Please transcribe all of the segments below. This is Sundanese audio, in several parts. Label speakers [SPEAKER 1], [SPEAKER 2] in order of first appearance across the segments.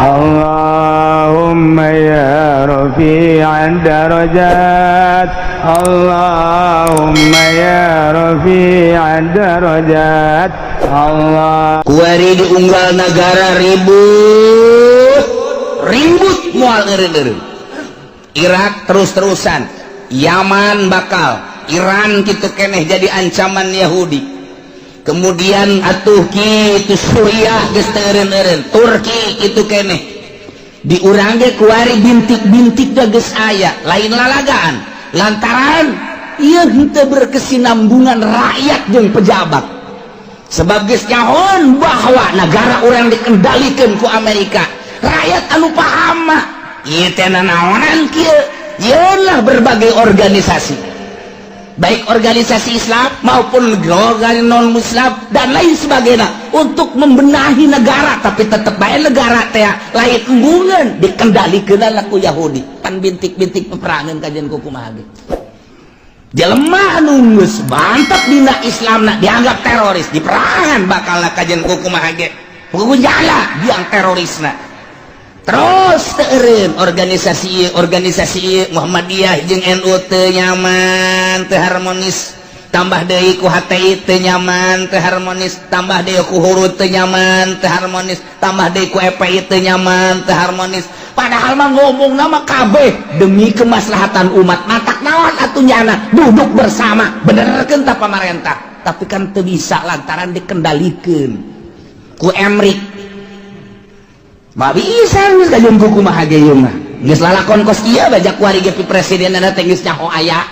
[SPEAKER 1] اللهم يا رفيع الدرجات، اللهم يا رفيع الدرجات، الله
[SPEAKER 2] Kuari di unggal negara ribut ribut, moal eureun. Irak terus-terusan, Yaman bakal, Iran gitu keneh jadi ancaman Yahudi. Kemudian atuh kitu Suriah geus teu eureun-eureun, Turki itu keneh. Di urang ge kuari bintik-bintik geus aya, lain lalagaan, lantaran ieu henteu berkesinambungan rakyat jeung pejabat, sebab geus nyahoan bahwa negara urang dikendalikan ku Amerika. Rakyat anu paham mah ieu teh nanaonan kieu. Yeunlah berbagai organisasi, baik organisasi Islam maupun organisasi non Muslim dan lain sebagainya, untuk membenahi negara, tapi tetap baik negara teh lain embungan, dikendalikan lah ku Yahudi. Kan bintik-bintik peperangan kajian ku kumaha ge. Jelema anu geus mantap dina Islam nak dianggap teroris, diperangan bakal kajian ku kumaha ge, hukum jala biang terorisna. Terus teu eureun organisasi ieu, organisasi ieu, Muhammadiyah jeung NU teu nyaman, teu harmonis, tambah deui ku HTI teu nyaman, teu harmonis, tambah deui ku Hurud teu nyaman, teu harmonis, tambah deui ku FPI teu nyaman, teu harmonis. Padahal mah ngomong nama kabeh demi kemaslahatan umat. Matak naon atuh nyana duduk bersama, benerkeun ta pamarentah, tapi kan teu bisa lantaran dikendalikeun ku Emrik. Mah bisa geus kajeun ku kumaha ge ieu mah. Geus lalakon kos ieu bajak kuari ge presiden teh geus nyaho aya.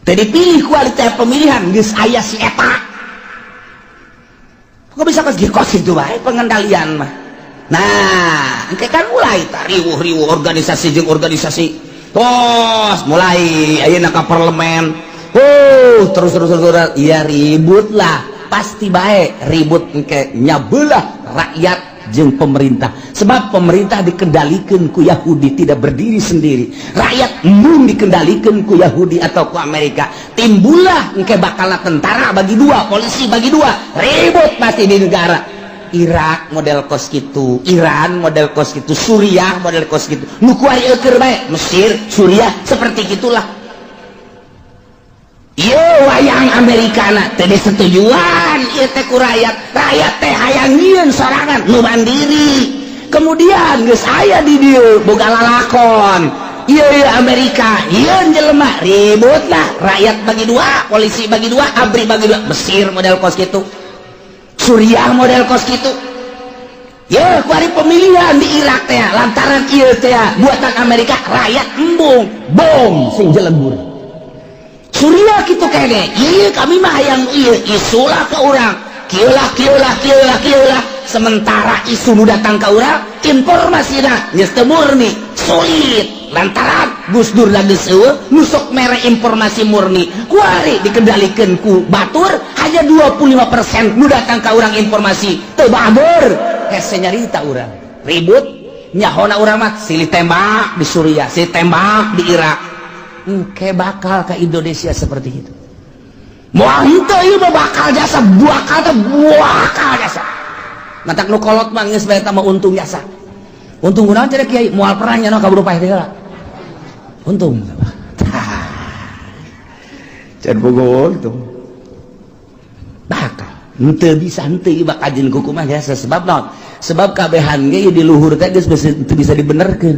[SPEAKER 2] Teu dipilih kualitas pemilihan, geus aya si eta. Kok bisa kos kos itu bae pengendalian mah. Nah, engke kan mulai riwuh-riwuh organisasi jeung organisasi. Tos mulai ayeuna ka parlemen. Oh, terus terus terus, terus. Iya, ribut lah. Pasti baik ribut engke nyabelah rakyat jeung pemerintah, sebab pemerintah dikendalikan ku Yahudi, tidak berdiri sendiri. Rakyat embung dikendalikan ku Yahudi atau ku Amerika. Timbullah engke bakal tentara bagi dua, polisi bagi dua, ribut pasti di negara. Irak model kos gitu, Iran model kos gitu, Suriah model kos gitu, nu kuari eueur bae Mesir, Suriah, seperti gitulah. Ieu wayang Amerikana teh disetujuan ieu teh ku rakyat. Rakyat teh hayang nyieun sorangan nu mandiri. Kemudian geus aya di dieu boga lalakon ieu, ieu Amerika nyieun jelema, ribut lah, rakyat bagi dua, polisi bagi dua, ABRI bagi dua. Mesir model kos gitu, Suriah model kos gitu ya. Kuari pemilihan di Irak teh lantaran ieu teh buatan Amerika, rakyat embung, bom sing jelebur. Suriah gitu kene, iya kami mah hayang iya, isulah ke urang kieu lah, kieu lah, kieu lah, kieu lah. Sementara isu nu datang ke urang informasi geus teu murni, sulit lantaran Gus Dur lagi eueuh nu sok mere informasi murni. Kuari dikendalikan ku batur, hanya 25% nu datang ke urang informasi teu bager, hese nyarita urang ribut. Nyahona urang mah silih tembak di Suriah, silih tembak di Irak. Engke bakal ke Indonesia seperti itu. Moal henteu, ieu mah bakal jasa, bakal teh bakal jasa. Matak nu kolot mah geus bae mah untung jasa. Untung kunaon cenah, Kiai? Moal perang nya kaburu paeh teh heula. Untung. Can bogo gitu. Bakal. Henteu bisa henteu ieu bakal jeung kumaha jasa, sebab naon? Sebab kabehan ge di luhur teh geus teu bisa dibenerkeun.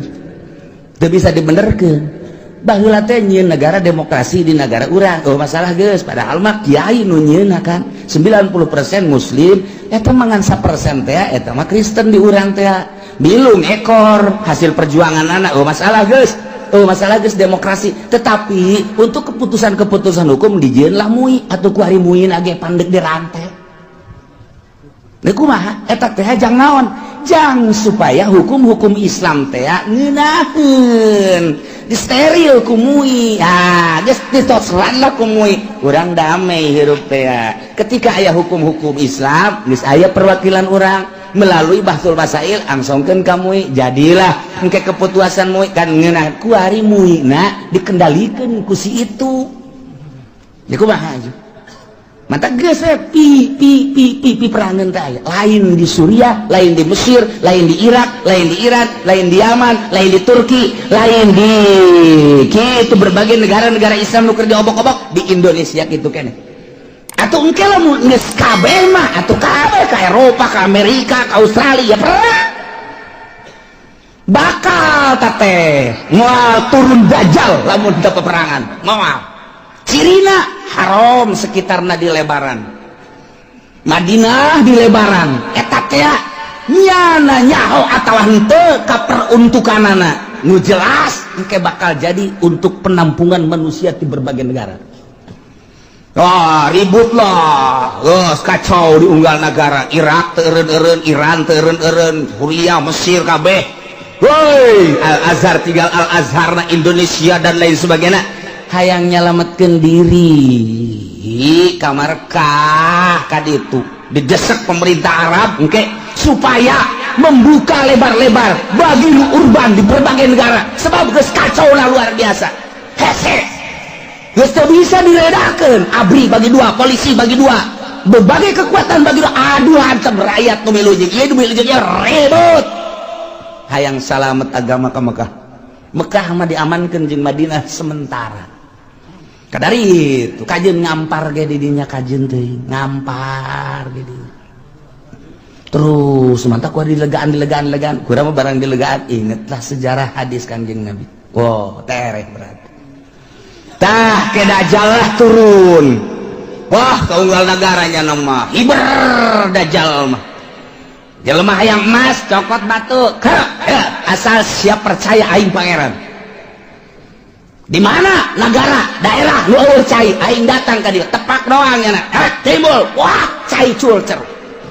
[SPEAKER 2] Teu bisa dibenerkeun. Baheula teh nyieun negara demokrasi di negara urang, oh masalah geus, padahal mah kiai nu nyieunna kan 90% muslim, eta mah ngan 1% teh eta mah Kristen di urang teh, bilung ekor hasil perjuangan anak. Oh masalah geus, oh masalah geus demokrasi, tetapi untuk keputusan-keputusan hukum dijieun lah MUI atau ku ari MUI ge pandek dirantai. Leuh kumaha eta teh, jang naon? Jang supaya hukum-hukum Islam teh ngeunaheun disteril ku MUI. Ah, geus ditosran lah ku MUI, urang damai hirup teh. Ketika aya hukum-hukum Islam geus aya perwakilan urang melalui bahtsul masail, angsongkeun ka MUI, jadilah engke keputusan MUI kan ngeunah. Ku ari MUI na dikendalikeun ku si itu ya, kumaha aja. Mata geus we pi pi pi pi pi perangan teh aya. Lain di Suriah, lain di Mesir, lain di Irak, lain di Iran, lain di Yaman, lain di Turki, lain di kitu berbagai negara-negara Islam nu keur diobok-obok. Di Indonesia kitu keneh. Atuh engke lamun geus kabeh mah atuh kabeh ka Eropa, ka Amerika, ka Australia perang. Bakal teh moal turun Dajjal lamun teu peperangan. Moal. Cirina haram sekitarna di lebaran. Madinah di lebaran eta teh nyana nyaho atawa henteu ka peruntukanana. Nu jelas engke bakal jadi untuk penampungan manusia di berbagai negara. Wah, ribut lah. Geus kacau di unggal negara. Irak teu eureun-eureun, Iran teu eureun-eureun, Suriah, Mesir kabeh. Woi, Al Azhar tinggal Al Azhar na Indonesia dan lain sebagainya. Hayang nyalametkeun diri ka Mekah ka ditu. Didesak pemerintah Arab engke supaya membuka lebar-lebar bagi nu urban di berbagai negara. Sebab geus kacau lah luar biasa. Hese. Geus teu bisa diredakeun. ABRI bagi dua, polisi bagi dua, berbagai kekuatan bagi dua. Aduh, hantem rakyat nu milu jeung ieu, nu milu jeung ieu, ribut. Hayang salamet agama ke Mekah. Mekah mah diamankeun jeung Madinah sementara. Kadari itu kajeun ngampar ge di dinya, kajeun teuing ngampar ge di. Terus mantap ku dilegaan dilegaan legaan. Kurang mah barang dilegaan, ingetlah sejarah hadis Kanjeng Nabi. Wow, tereh berarti. Tah ke Dajjal lah turun. Wah, kaunggal negaranya nama hiber Dajjal mah. Jelema hayang emas cokot batu ke, asal siap percaya aing pangeran. Di mana negara daerah nu eueuh cai, aing datang ka dieu, tepak doang nya, timbul, wah, cai culcer.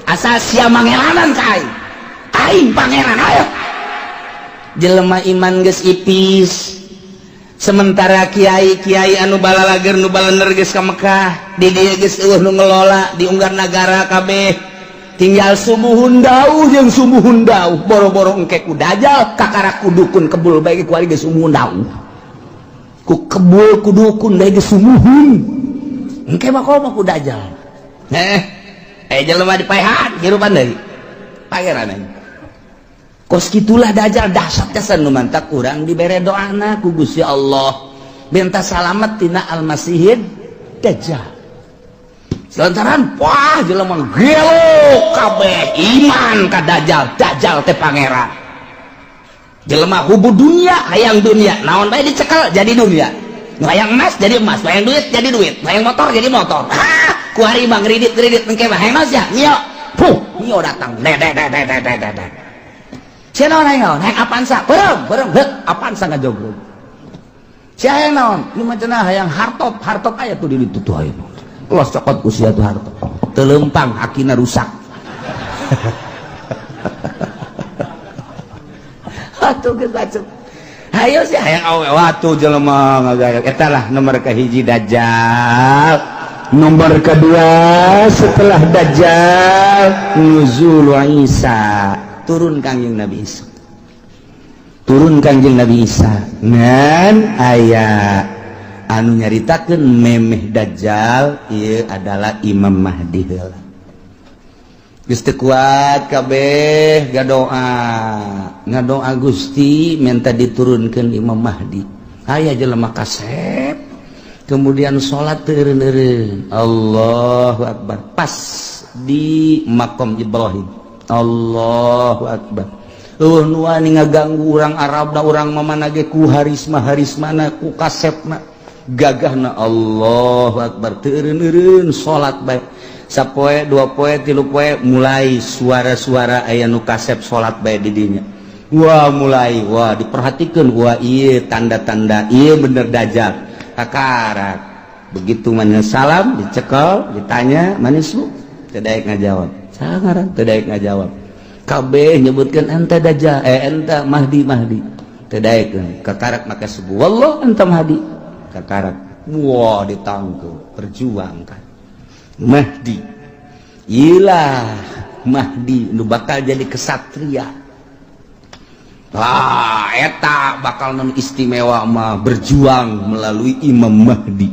[SPEAKER 2] Asal sia mangelanan ka aing, aing pangeran, ayo. Jelema iman geus ipis, sementara kiai-kiai anu balalager, nu balener geus ka Mekah. Di dieu geus eueuh nu ngelola di unggal nagara kabeh. Tinggal sumuhun dauh jeung sumuhun dauh, boro-boro engke ku Dajjal, kakara ku dukun kebul bae ku geus sumuhun dauh, ku kebul ku dukun bae geus sumuhun, engke mah komo ku Dajjal. Jelema dipaehan hirupan deui pangeran aing. Kos kitulah Dajjal, dahsyat jasa. Nu mantak urang dibere doana ku Gusti Allah minta salamet tina Almasihid Dajjal. Lantaran wah, jelema gelo kabeh iman ka Dajjal, Dajjal teh pangeran. Jelema hubu dunia, hayang dunia, naon bae dicekel jadi dunia. Nu hayang emas jadi emas, nu hayang duit jadi duit, nu hayang motor jadi motor. Ah, ku hari mah ngridit-ngridit engke mah hayang naon sia? Mio. Puh, Mio datang. De de de de de de de, de. Sia naon, hayang naon? Hayang Avanza. Beureum, beureum, heuk, Avanza ngajogrog. Sia hayang naon? Ieu mah cenah hayang hartop, hartop aya tuh di ditu tuh aya. Los cokot ku sia tuh hartop. Teu leumpang, akina rusak. Atuh geus bacuk. Hayo sih hayang awe watu jelema ngagaya. Eta lah nomor kahiji Dajjal.
[SPEAKER 1] Nomor kedua setelah Dajjal, nuzul Isa,
[SPEAKER 2] turun Kangjeng Nabi Isa. Turun Kangjeng Nabi Isa. Ngan aya anu nyaritakeun memeh Dajjal ieu adalah Imam Mahdi heula. Geus teu kuat kabeh ngadoa, ngadoa Gusti minta diturunkeun Imam Mahdi. Aya jelema kasep kemudian salat teu eureun-eureun. Allahu akbar, pas di makom Ibrahim. Allahu akbar. Eueuh nu wani ngaganggu urang Arab da urang mamana ge ku harisma harismana, ku kasepna, gagahna. Allahu akbar, teu eureun-eureun salat bae. Sapoe, dua poe, tilu poe, mulai suara-suara aya nu kasep salat bae di dinya. Wah, mulai wah diperhatikan, wah, iya tanda-tanda iya bener Dajjal. Kakarak begitu mana salam, dicekel, ditanya, "Manis lu?" Teu daek ngajawab. Sangaran teu daek ngajawab. Kabeh nyebutkeun ente Dajjal, ente Mahdi, Mahdi. Teu daek. Kakarak maka subuh, "Wallah ente Mahdi." Kakarak wah, ditangkep, perjuangkan Mahdi. Ilah Mahdi nu bakal jadi kesatria. Wah, eta bakal non istimewa mah berjuang melalui Imam Mahdi.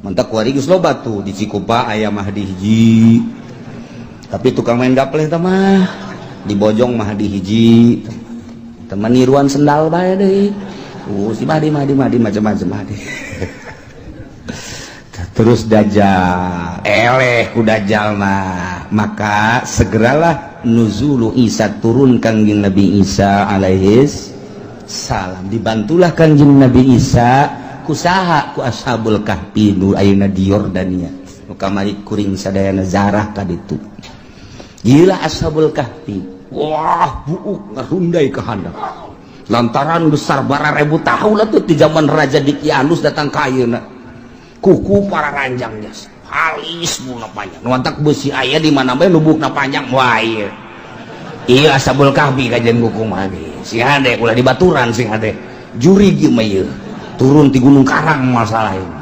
[SPEAKER 2] Mantak kuari geus loba tuh di Cikupa aya Mahdi hiji, tapi tukang main gaple eta mah. Di Bojong Mahdi hiji, teman niruan sendal bae deui. Si Mahdi, Mahdi, Mahdi, macam-macam Mahdi. Terus Dajjal, eleh ku Dajjal mah. Maka segeralah nuzulu Isa, turun Kangjeng Nabi Isa alaihis salam. Dibantulah Kangjeng Nabi Isa kusaha? Ku Ashabul Kahfi nu ayeuna di Yordania, nu kamari kuring sadayana zarah ka ditu. Gila Ashabul Kahfi, wah, buuk ngarundai ka handap lantaran besar ribu tahun lah tuh di zaman Raja Dikianus datang ka ayeuna. Kuku para ranjang jas halis, buukna panjang. Nu mantak besi aya di mana bae nu buukna panjang. Wah, iya iya Ashabul Kahfi kajian kuku mah sing hade, ulah dibaturan, sing hade jurig ieu mah. Ieu turun di Gunung Karang masalah ini.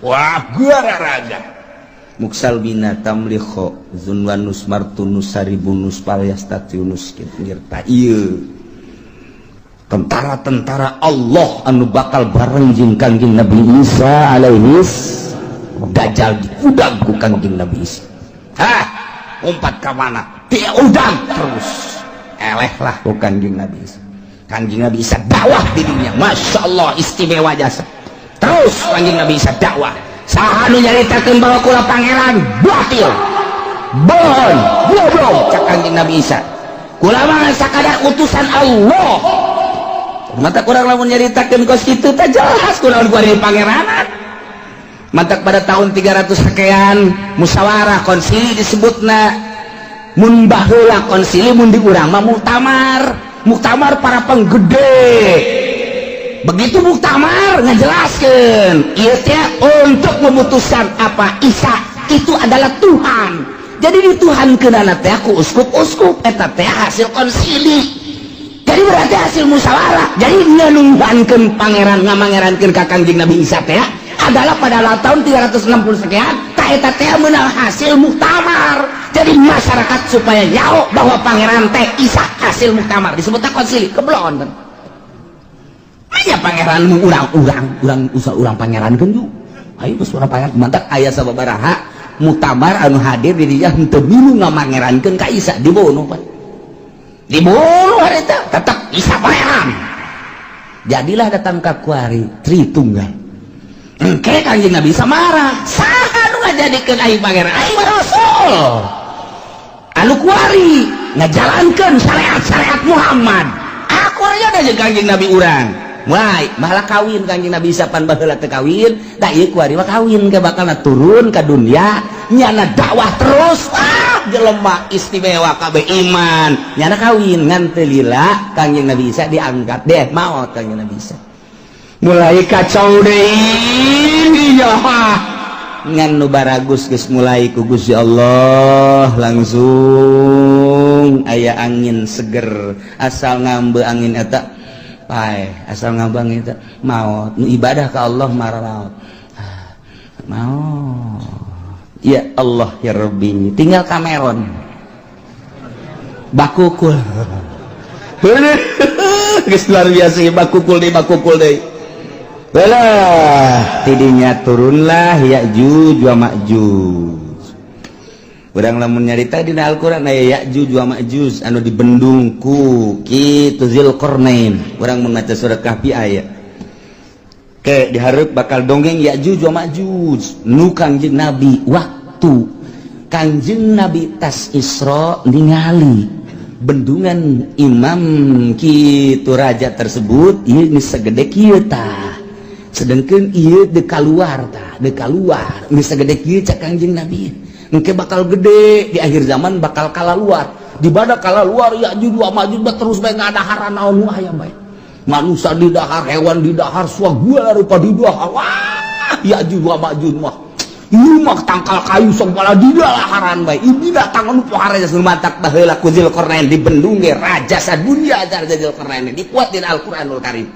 [SPEAKER 2] Wah, raga muksalbina tamlikho zunwanus martunus saribunus palyastatiunus nyerta ieu tentara-tentara Allah anu bakal bareng jeung Kangjeng Nabi Isa alaihis. Dajjal diudag ku Kangjeng Nabi Isa. Hah, umpat ka mana diudag terus, eleh lah ku Kangjeng Nabi Isa. Kangjeng Nabi Isa dakwah di dunia, Masya Allah, istimewa jasa. Terus Kangjeng Nabi Isa dakwah, saha nu nyaritakeun bahwa kula pangeran, batil, bohong, goblok. Cak Kangjeng Nabi Isa, kula mah sakadar utusan Allah. Mata kurang lamun nyaritakeun kos kitu teh jelas kunaon kuari pangeranan. Mantak pada tahun 300 sekian musyawarah konsili disebutna. Mun baheula konsili, mun di urang mah muktamar, muktamar para penggede. Begitu muktamar ngajelaskeun ieu teh untuk memutuskan apa Isa itu adalah Tuhan. Jadi dituhankeunana teh ku uskup-uskup eta teh hasil konsili. Jadi berarti hasil musyawarah. Jadi ngenuhankeun pangeran, ngamangerankeun ka Kangjeng Nabi Isa teh adalah pada tahun 360 sekian ta eta teh meunang hasil muktamar. Jadi masyarakat supaya nyaho bahwa pangeran teh Isa hasil muktamar, disebutnya konsili. Keblon kan aya pangeran urang-urang, urang usah urang pangeran kan yuk, ayo geus urang pangeran. Mantak aya sababaraha muktamar anu hadir di dinya henteu milu ngamangerankeun ka Isa, dibunuh, Pak, dibunuh harita. Tetap Isa pangeran. Jadilah datang ka kuari Tritunggal. Engke Kangjeng Nabi Isa marah, saha nu ngajadikeun aing pangeran? Aing mah rasul anu kuari ngajalankeun syariat-syariat Muhammad. Aku aja jeung Kangjeng Nabi urang mulai malah kawin. Kangjeng Nabi Isa pan baheula teu kawin, tak ieu kuari mah kawin ke bakal turun ke dunia, nyana dakwah terus. Ah, jelema istimewa kabeh iman, nyana kawin. Ngan teu lila Kangjeng Nabi Isa diangkat deh, maot Kangjeng Nabi Isa. Mulai kacau deui ya, ngan nu baragus geus mulai ku Gusti Allah langsung aya angin seger. Asal ngambe angin eta pae, asal ngambe angin eta maot. Nu ibadah ka Allah marah maot. Ya Allah ya Rabbi, tinggal Cameron bakukul. Geus luar biasa, bakukul deui, bakukul deui. Belah tidinya turunlah Ya'juj wa Ma'juj. Urang lamun nyarita dina Al-Qur'an aya Ya'juj wa Ma'juj anu dibendung ku kitu Zulqarnain. Urang mun maca surat Kahfi aya. Ke dihareup bakal dongeng Ya'juj wa Ma'juj nu Kangjeng Nabi, waktu Kangjeng Nabi tas Isra ningali bendungan imam kitu raja tersebut, ieu geus sagede kieu tah, sedangkan ieu dek keluar tah, dek keluar geus sagede kieu. Cak Kangjeng Nabi, engke bakal gede di akhir zaman, bakal kala luar. Di mana kala luar Ya'juj wa Ma'juj terus bae ngadaharan naon nu aya bae, manusia di dahar, hewan di dahar, segala rupa di dahar. Wah, Ya'juj wa Ma'juj mah ieu mah tangkal kayu segala di daharan bae. Ini datang anu pohara geus matak baheula ku Zulkarnain dibendung ge raja sadunya. Raja Zulkarnain dipuat dina Al-Qur'anul Karim.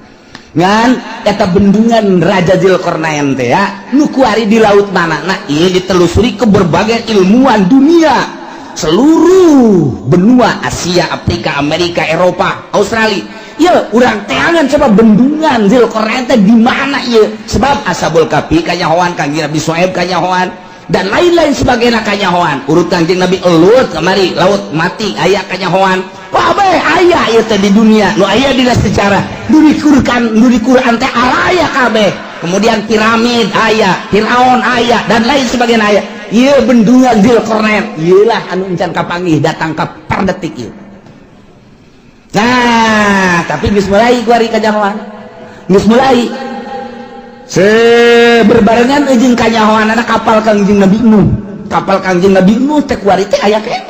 [SPEAKER 2] Ngan eta bendungan Raja Zulkarnain teh ya nu kuari di laut mana? Nah, ieu ditelusuri ke berbagai ilmuwan dunia, seluruh benua Asia, Afrika, Amerika, Eropa, Australia. Ieu urang teangan coba bendungan Zulkarnain teh di mana ieu? Sebab Ashabul Kahfi kanyahoan, Kangjeng Nabi Syuaib kanyahoan, dan lain-lain sebagainya kanyahoan. Urut Kangjeng Nabi Lut kamari laut mati aya kanyahoan. Kabeh aya ieu teh di dunia nu aya dina sejarah nu di Quran, nu di Quran teh araya kabeh. Kemudian piramid aya, Firaun aya, dan lain sebagainya aya. Ieu bendungan Zulkarnain ieu lah anu encan kapanggih datang ka per detik ieu. Nah, tapi geus mulai kuari kanyahoan, geus mulai se berbarengan jeung kanyahoan kapal Kangjeng Nabi Nuh. Kapal Kangjeng Nabi Nuh teh kuari teh aya keneh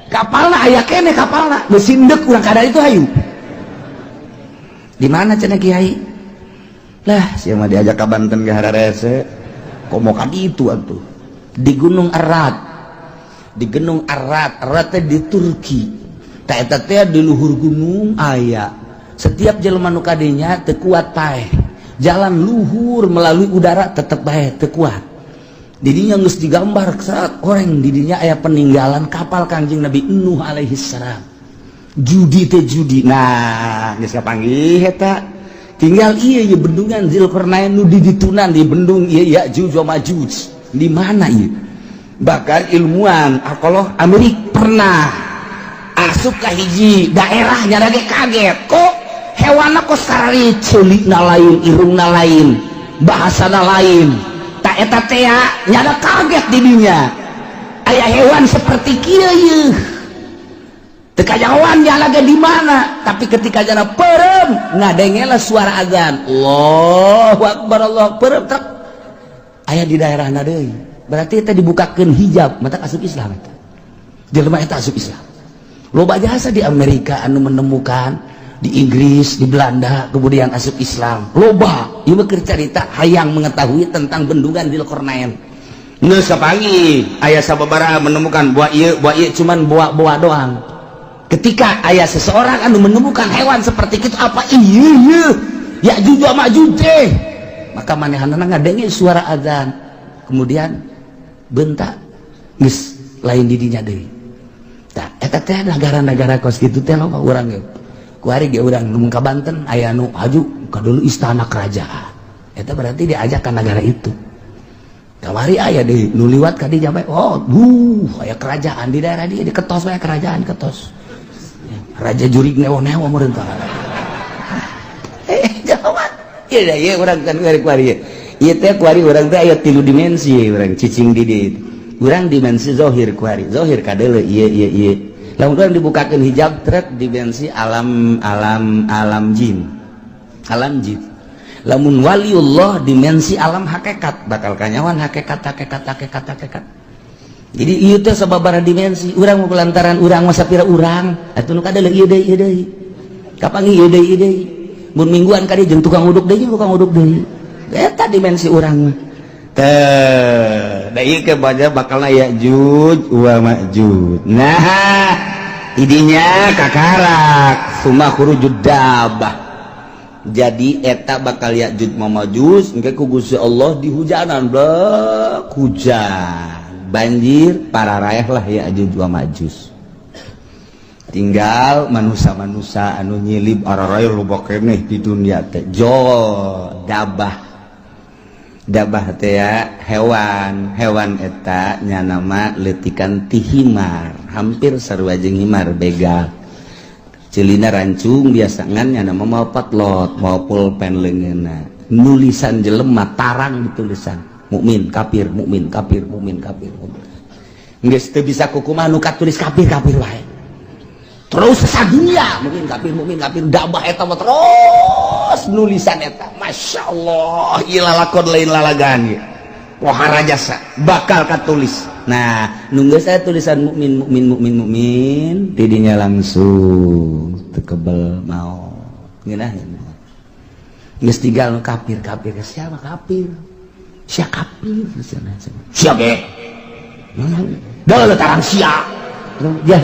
[SPEAKER 2] kapalna, aya keneh kapalna. Geus indek urang kadar itu. Hayu, di mana cenah, Kiai? Lah, sia mah diajak ka Banten ge hararese, komo ka ditu atuh. Di Gunung Ararat, di Gunung Ararat. Ararat teh di Turki. Tak, eta teh di luhur gunung aya. Setiap jelema nu kadinya teu kuat paeh, jalan luhur melalui udara tetep bae teu kuat. Didinya geus digambar saat orang didinya aya peninggalan kapal Kangjeng Nabi Nuh alaihi salam. Judi teh judi. Nah, geus kapanggih eta. Tinggal iya ieu bendungan Zulkarnain nu di ditunan di bendung ieu Ya'juj wa Ma'juj di mana ieu? Bahkan ilmuwan arkeolog Amerika pernah asup ka hiji daerah, nyana ge kaget, kok hewanna kok sarari, ceulikna lain, irungna lain, bahasana lain. Tak, eta teh nyana kaget di dinya aya hewan seperti kieu. Ieu teu kanyahoan nyana ge di mana, tapi ketika jana perem ngadengela suara azan, Allahu akbar, Allah perem truk aya di daerah deui. Berarti eta dibukakeun hijab mata asup Islam. Eta jelema eta asup Islam loba jasa di Amerika anu menemukan, di Inggris, di Belanda, kemudian asup Islam loba. Ieu mah keur carita hayang mengetahui tentang bendungan Zulkarnain. Geus kapanggih aya sababaraha menemukan buah ieu, buah ieu, cuman buah-buah doang. Ketika aya seseorang anu menemukan hewan seperti itu, apa iya iya Ya'juj wa Ma'juj teh, maka manehanana ngadenge suara azan, kemudian bentak geus lain didinya deui. Tah, eta teh negara-negara kos kitu teh loba. Urang ge kuari ge urang nu ka Banten aya nu haju ka dulu istana kerajaan eta, berarti diajak ke negara itu. Kamari aya di nu liwat ka dinya bae, oh duh, aya kerajaan di daerah dia, diketos bae kerajaan, ketos raja jurig newo-newo meureun tah. Eh, jawab ieu ieu urang kan kuari kuari ieu teh. Kuari urang teh aya tilu dimensi urang cicing di dieu. Urang dimensi zohir, kuari zohir kadeuleu ieu ieu ieu. Lamun urang dibukakeun hijab trek, dimensi alam alam alam jin, alam jin. Lamun waliullah, dimensi alam hakikat, bakal kanyawan hakikat, hakikat, hakikat, hakikat. Jadi ieu teh sababaraha dimensi urang mah. Lantaran urang mah sapira urang atuh nu kadeuleu ieu deui, ieu deui, kapanggih ieu deui, ieu deui. Mun mingguan ka dieu jeung tukang uduk deui, tukang uduk deui, eta dimensi urang mah teh. Da ieu ke baca bakalna Ya'juj wa Ma'juj. Nah, idinya kakarak summa khurujud dabah. Jadi eta bakal Ya'juj wa Ma'juj engke ku Gusti Allah di hujanan, blek hujan banjir, para rayah lah Ya'juj wa Ma'juj. Tinggal manusia-manusia anu nyilib ararayah loba keneh di dunia teh. Jo dabah, dabah teh ya hewan. Hewan eta nya nama letikan ti himar, hampir sarua jeung himar, begal, celina rancung biasa, ngan nya nama mau potlot, mau pulpen leungeunna, nulisan jelema tarang ditulisan mukmin kafir, mukmin kafir, mukmin kafir. Geus teu bisa kukumaha, nu katulis kafir, kafir wae terus sadunia, mukmin kafir, mukmin kafir. Dabah eta mah terus nulisan eta. Masya Allah, ieu lalakon lain lalagan ieu. Pohara jasa bakal katulis. Nah, nunggu saya tulisan mukmin, mukmin, mukmin, mukmin, tidinya langsung tekebel mau ngeunah. Geus tinggal kafir, kafir. Siapa kafir? Siapa kafir? Siapa ge dah tarang sia ya,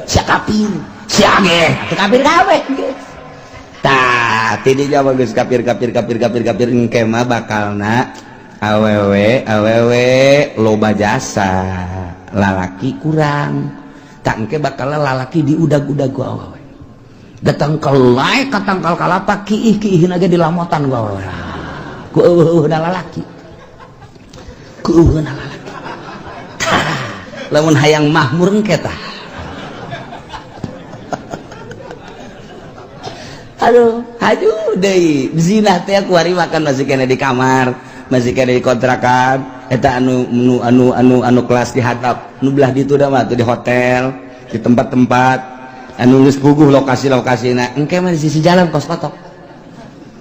[SPEAKER 2] sia kafir, sia ge kafir kabeh. Tah, tidinya mah geus kafir, kafir, kafir, kafir, kafir. Engke mah bakalna awewe, awewe loba jasa, lalaki kurang. Tak, engke bakal lalaki diudag-udag ku awewe. Datang ke lae ka tangkal kalapa, kiih kiih ge dilamotan ku ku eueuh lalaki, ku eueuh lalaki. Tah, lamun hayang mahmur engke tah. Aduh, aduh deui zina teh kuari makan masih kena di kamar, masih kena di kontrakan eta anu anu anu anu anu kelas di hadap nu belah ditu da mah di hotel, di tempat-tempat anu geus puguh lokasi-lokasina. Engke mah di sisi jalan kos kotok.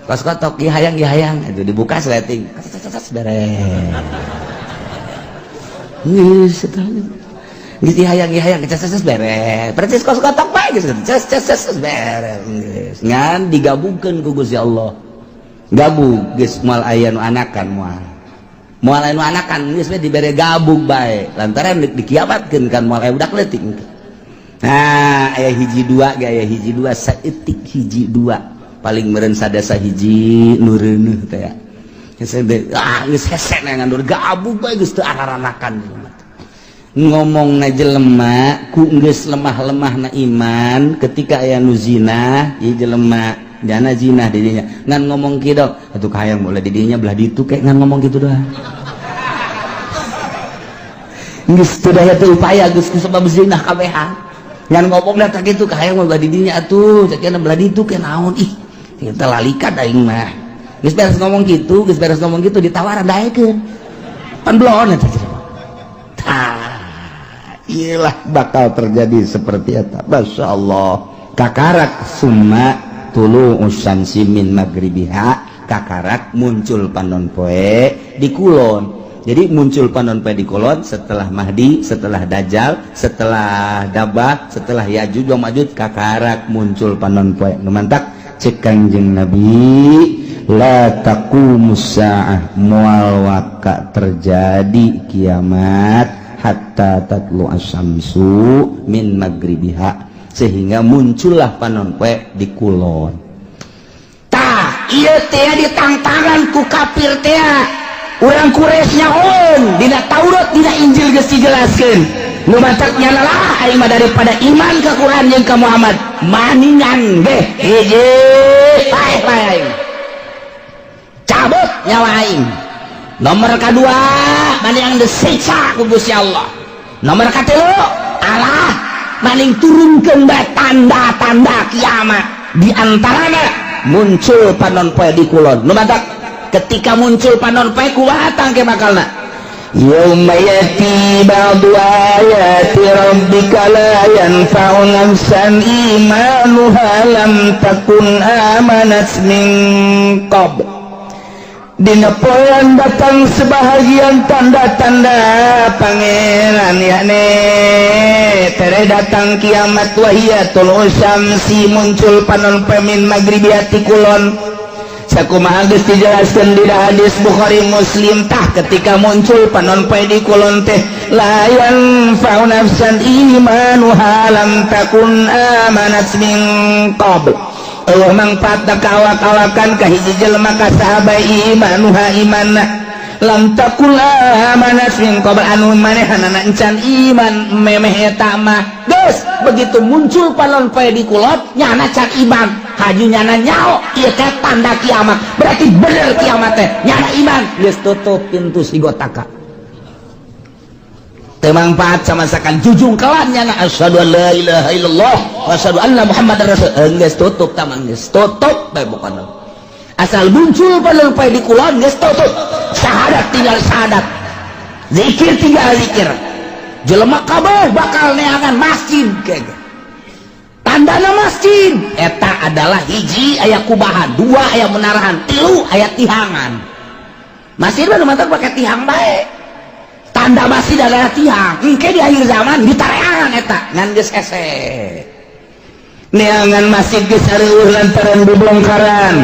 [SPEAKER 2] Kos kotok ieu hayang ieu hayang itu dibuka sleting. Beres. Geus eta geus hayang ieu hayang ces beres. Persis kos kotok bae geus ces ces ces beres geus. Ngan digabungkeun ku Gusti Allah. Gabung geus moal aya nu anakan moal. Moal aya nu anakan geus we dibere gabung bae. Lantaran dikiamatkeun kan moal aya budak leutik. Nah, aya hiji dua ge, aya hiji dua saeutik hiji dua paling meureun sadasa hiji nu reuneuh teh ya. Ah geus hese ngandur gabung bae geus teu araranakan. Ngomongna jelema ku geus lemah-lemahna iman ketika aya nu zina, ieu jelema jana zina di dinya ngan ngomong kieu atuh kahayang bola di dinya belah ditu kayak ngan ngomong kitu doang. Geus teu daya teu upaya geus kusabab zina kabehan. Ngan ngomong datang gitu kahayang belah di dinya atuh cek belah ditu ke naon ih kita lalikan aing mah. Geus beres ngomong kitu, geus beres ngomong kitu ditawaran daekeun. Pan belon eta. Tah, iyalah bakal terjadi seperti eta. Masya Allah. Kakarak summa tulu usansi min magribiha, kakarak muncul panon poe di kulon. Jadi muncul panon poe di kulon setelah Mahdi, setelah Dajjal, setelah Dabah, setelah Yajuj wa Majuj, kakarak muncul panon poe. Nu mantak cek Kangjeng Nabi, la taqumus saah, moal waka terjadi kiamat hatta tatlu asyamsu min magribiha, sehingga muncullah panon poe di kulon. Tah, ieu teh ditangtangan ku kafir teh. Urang Quraisy nyahoeun dina Taurat, dina Injil geus dijelaskeun. Nu matak nyana lah aing mah daripada iman ka Quran jeung ka Muhammad, maningan ge hiji paeh bae aing. Cabut nyawa aing. Nomor kedua, maning disiksa ku Gusti Allah. Nomor katilu, Allah maning turunkeun bae tanda-tanda kiamat. Di antarana muncul panon poe di kulon. Nu matak ketika muncul panon poe kumaha tangke bakalna?
[SPEAKER 1] Yauma yati ba'du ayati rabbika la yanfa'u nafsan imanuha lam takun amanat min qabl. Dina poean datang sebahagian tanda-tanda pangeran, yakni tere datang kiamat, wahia tulu syamsi, muncul panon poe min magribiati kulon. Sakumaha geus dijelaskeun di hadis Bukhari Muslim. Tah, ketika muncul panon poe di kulon teh, la yanfa'u nafsan imanuha lam takun amanat min qabl. Eueuh mangfaat ka awak-awakan ka hiji jelema ka saha bae imanuha imanna lam takun amanat min qabl, anu manehanana encan iman memeh eta mah.
[SPEAKER 2] Geus begitu muncul panon poe di kulon, nyana can iman, haju nyana nyao ieu teh tanda kiamat, berarti bener kiamat teh nyana iman, geus tutup pintu sigotaka. Teu mangfaat sama sakan jujung kelan nyana asyhadu an la ilaha illallah wa asyhadu anna muhammadar rasul, geus tutup taman, geus tutup bae pokona. Asal muncul panon poe di kulon geus tutup, syahadat tinggal syahadat, zikir tinggal zikir. Jelema kabeh bakal neangan masjid kege. Tandana masjid eta adalah hiji aya kubahan, dua aya menarahan, tilu aya tihangan. Masjid mah nu mantak pake tihang bae. Tanda masjid adalah tihang. Engke di akhir zaman ditareangan eta ngan geus hese.
[SPEAKER 1] Neangan masjid geus areueuh lantaran dibongkaran.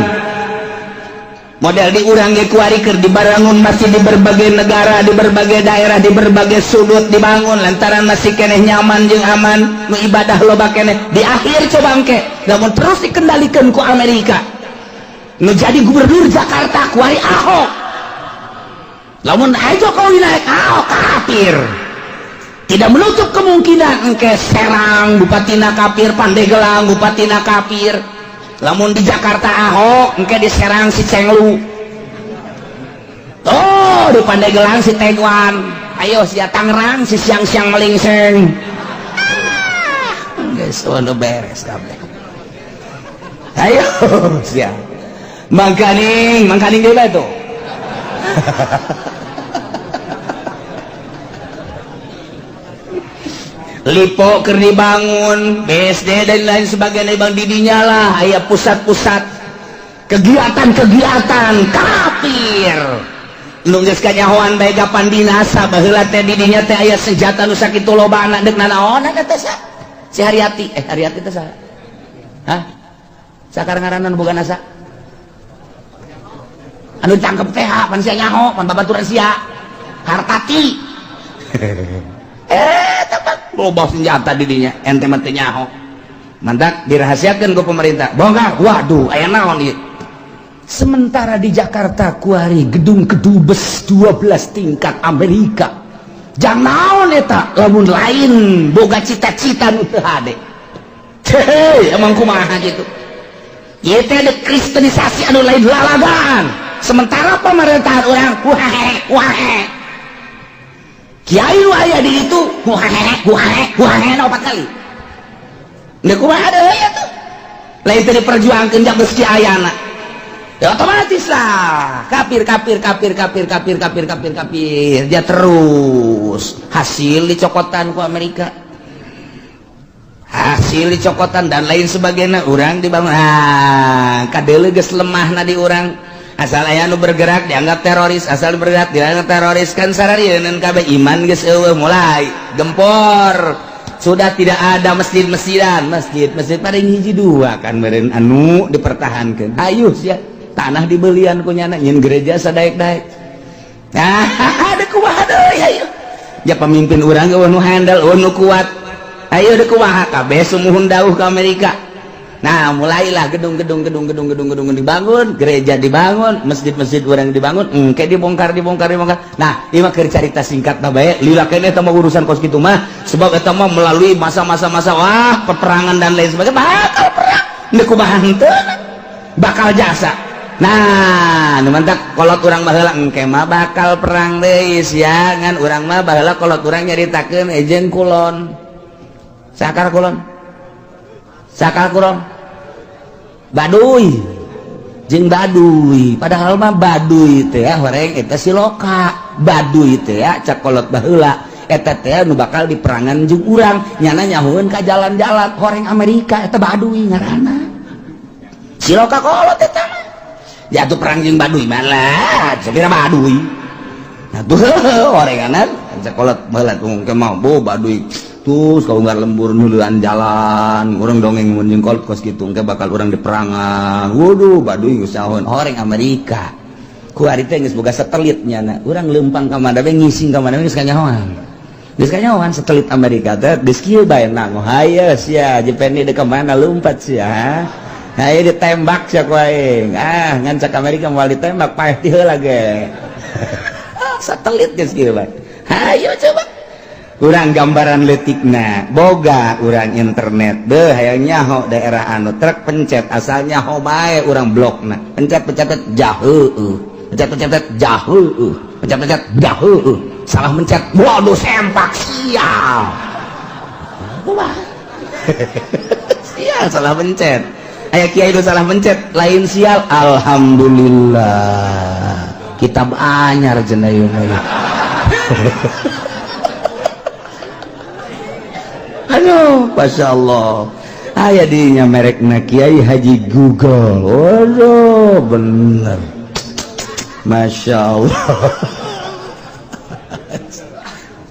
[SPEAKER 1] Model di urang ge kuari keur dibarangun masjid di berbagai negara, di berbagai daerah, di berbagai sudut dibangun lantaran masih keneh nyaman jeung aman, nu ibadah loba keneh.
[SPEAKER 2] Di akhir coba engke lamun terus dikendalikan ku Amerika, nu jadi gubernur Jakarta kuari Ahok, lamun aja Jokowi naik, Ahok kafir. Tidak menutup kemungkinan engke Serang bupatina kafir, Pandeglang bupatina kafir. Lamun di Jakarta Ahok, engke di Serang si Cenglu. Oh, di Pandeglang si Tegwan. Ayo sia Tangerang si siang-siang melingseng. Geus udah beres kabeh. Ayo sia. Mangkaning, mangkaning deui tuh. Lipo keur dibangun, BSD dan lain sebagainya bang didinya lah aya pusat-pusat kegiatan-kegiatan kafir. Nu geus kanyahoan bae kapan binasa baheula teh didinya teh aya senjata nu sakitu lobana deuk nanaonan teh sa? Si Haryati, Haryati teh saha? Hah? Sakar ngaranna nu boga nasa? Anu ditangkep teh pan sia nyaho, pan babaturan sia. Hartati. Tepat loba senjata didinya, ente mah teu nyaho. Mantak dirahasiakeun ku pemerintah. Bongkar, waduh, aya naon ieu? Sementara di Jakarta kuari gedung kedubes 12 tingkat Amerika. Jang naon eta lamun lain boga cita-cita nu teu hade. Hei, emang kumaha gitu. Ieu teh ada kristenisasi anu lain lalagaan. Sementara pemerintahan urang wahe wahe. Kiai nu aya di ditu wahe wahe wahe opat kali. Deuk kumaha deui atuh? Lain teu diperjuangkeun jak geus ayana. Ya otomatis lah kafir kafir kafir kafir kafir kafir kafir kafir dia terus hasil dicokotan ku Amerika, hasil dicokotan dan lain sebagainya. Urang dibangun, ah kadeuleu geus lemahna di urang. Asal aya nu bergerak dianggap teroris, asal bergerak dianggap teroris, kan sararieun kabeh iman geus eueuh, mulai gempor. Sudah tidak ada masjid-masjidan, masjid-masjid paling hiji dua kan meureun anu dipertahankeun. Ayo sia tanah dibelian ku nyana nyin gereja sadaek-daek. Nah, ada kumaha deui ayo. Ya pemimpin urang ge nu handal, nu kuat. Ayo deuk kumaha kabeh sumuhun dauh ke Amerika. Nah, mulailah gedung-gedung gedung-gedung gedung-gedung dibangun, gereja dibangun, masjid-masjid urang dibangun, engke dibongkar dibongkar dibongkar. Nah, ieu mah keur carita singkat na bae, lila keneh eta mah urusan kos kitu mah, sebab eta mah melalui masa-masa masa wah peperangan dan lain sebagainya, bakal perang. Deuk kumaha henteu bakal jasa. Nah, nu mantak kolot urang baheula engke mah bakal perang deui sia, ngan urang mah baheula kolot urang nyaritakeun ejen kulon. Sakar kulon. Sakar kulon. Baduy. Jeung Baduy, padahal mah Baduy teh ya horeng eta siloka. Baduy teh ya cak kolot baheula eta teh nu bakal diperangan jeung urang, nyana nyahoeun ka jalan-jalan horeng Amerika eta Baduy ngaranna. Siloka kolot eta mah. Jatuh perang jeung Baduy malah sapira Baduy. Nah tuh orenganan sekolah baheula tuh engke mah bo Baduy terus kau nggak lembur nuluan jalan urang dongeng mun jeung kolot kos kitu engke bakal urang diperangan. Waduh Baduy geus nyahoeun horeng Amerika. Ku ari teh geus boga satelit nyana. Urang leumpang ka mana we ngising ka mana we geus kanyahoan. Geus kanyahoan satelit Amerika teh geus kieu bae nang hayo sia Jependi deuk ka mana lumpat sia. Ayo ditembak sia ku aing. Ah, ngan cak Amerika moal ditembak paeh ti heula ge. Satelit geus kieu bae. Hayo coba. Urang gambaran leutikna, boga urang internet. Beuh hayang nyaho daerah anu truk pencet asal nyaho bae urang blokna. Pencet pencet jaheueuh. Pencet pencet jaheueuh. Pencet pencet jaheueuh. Salah mencet, waduh sempak sial. Kumaha? Sial salah mencet. Aya kiai nu salah mencet, lain sial, alhamdulillah. Kitab anyar cenah ieu mah. Aduh, Masya Allah. Aya dinya merekna Kiai Haji Google. Waduh, bener. Masya Allah.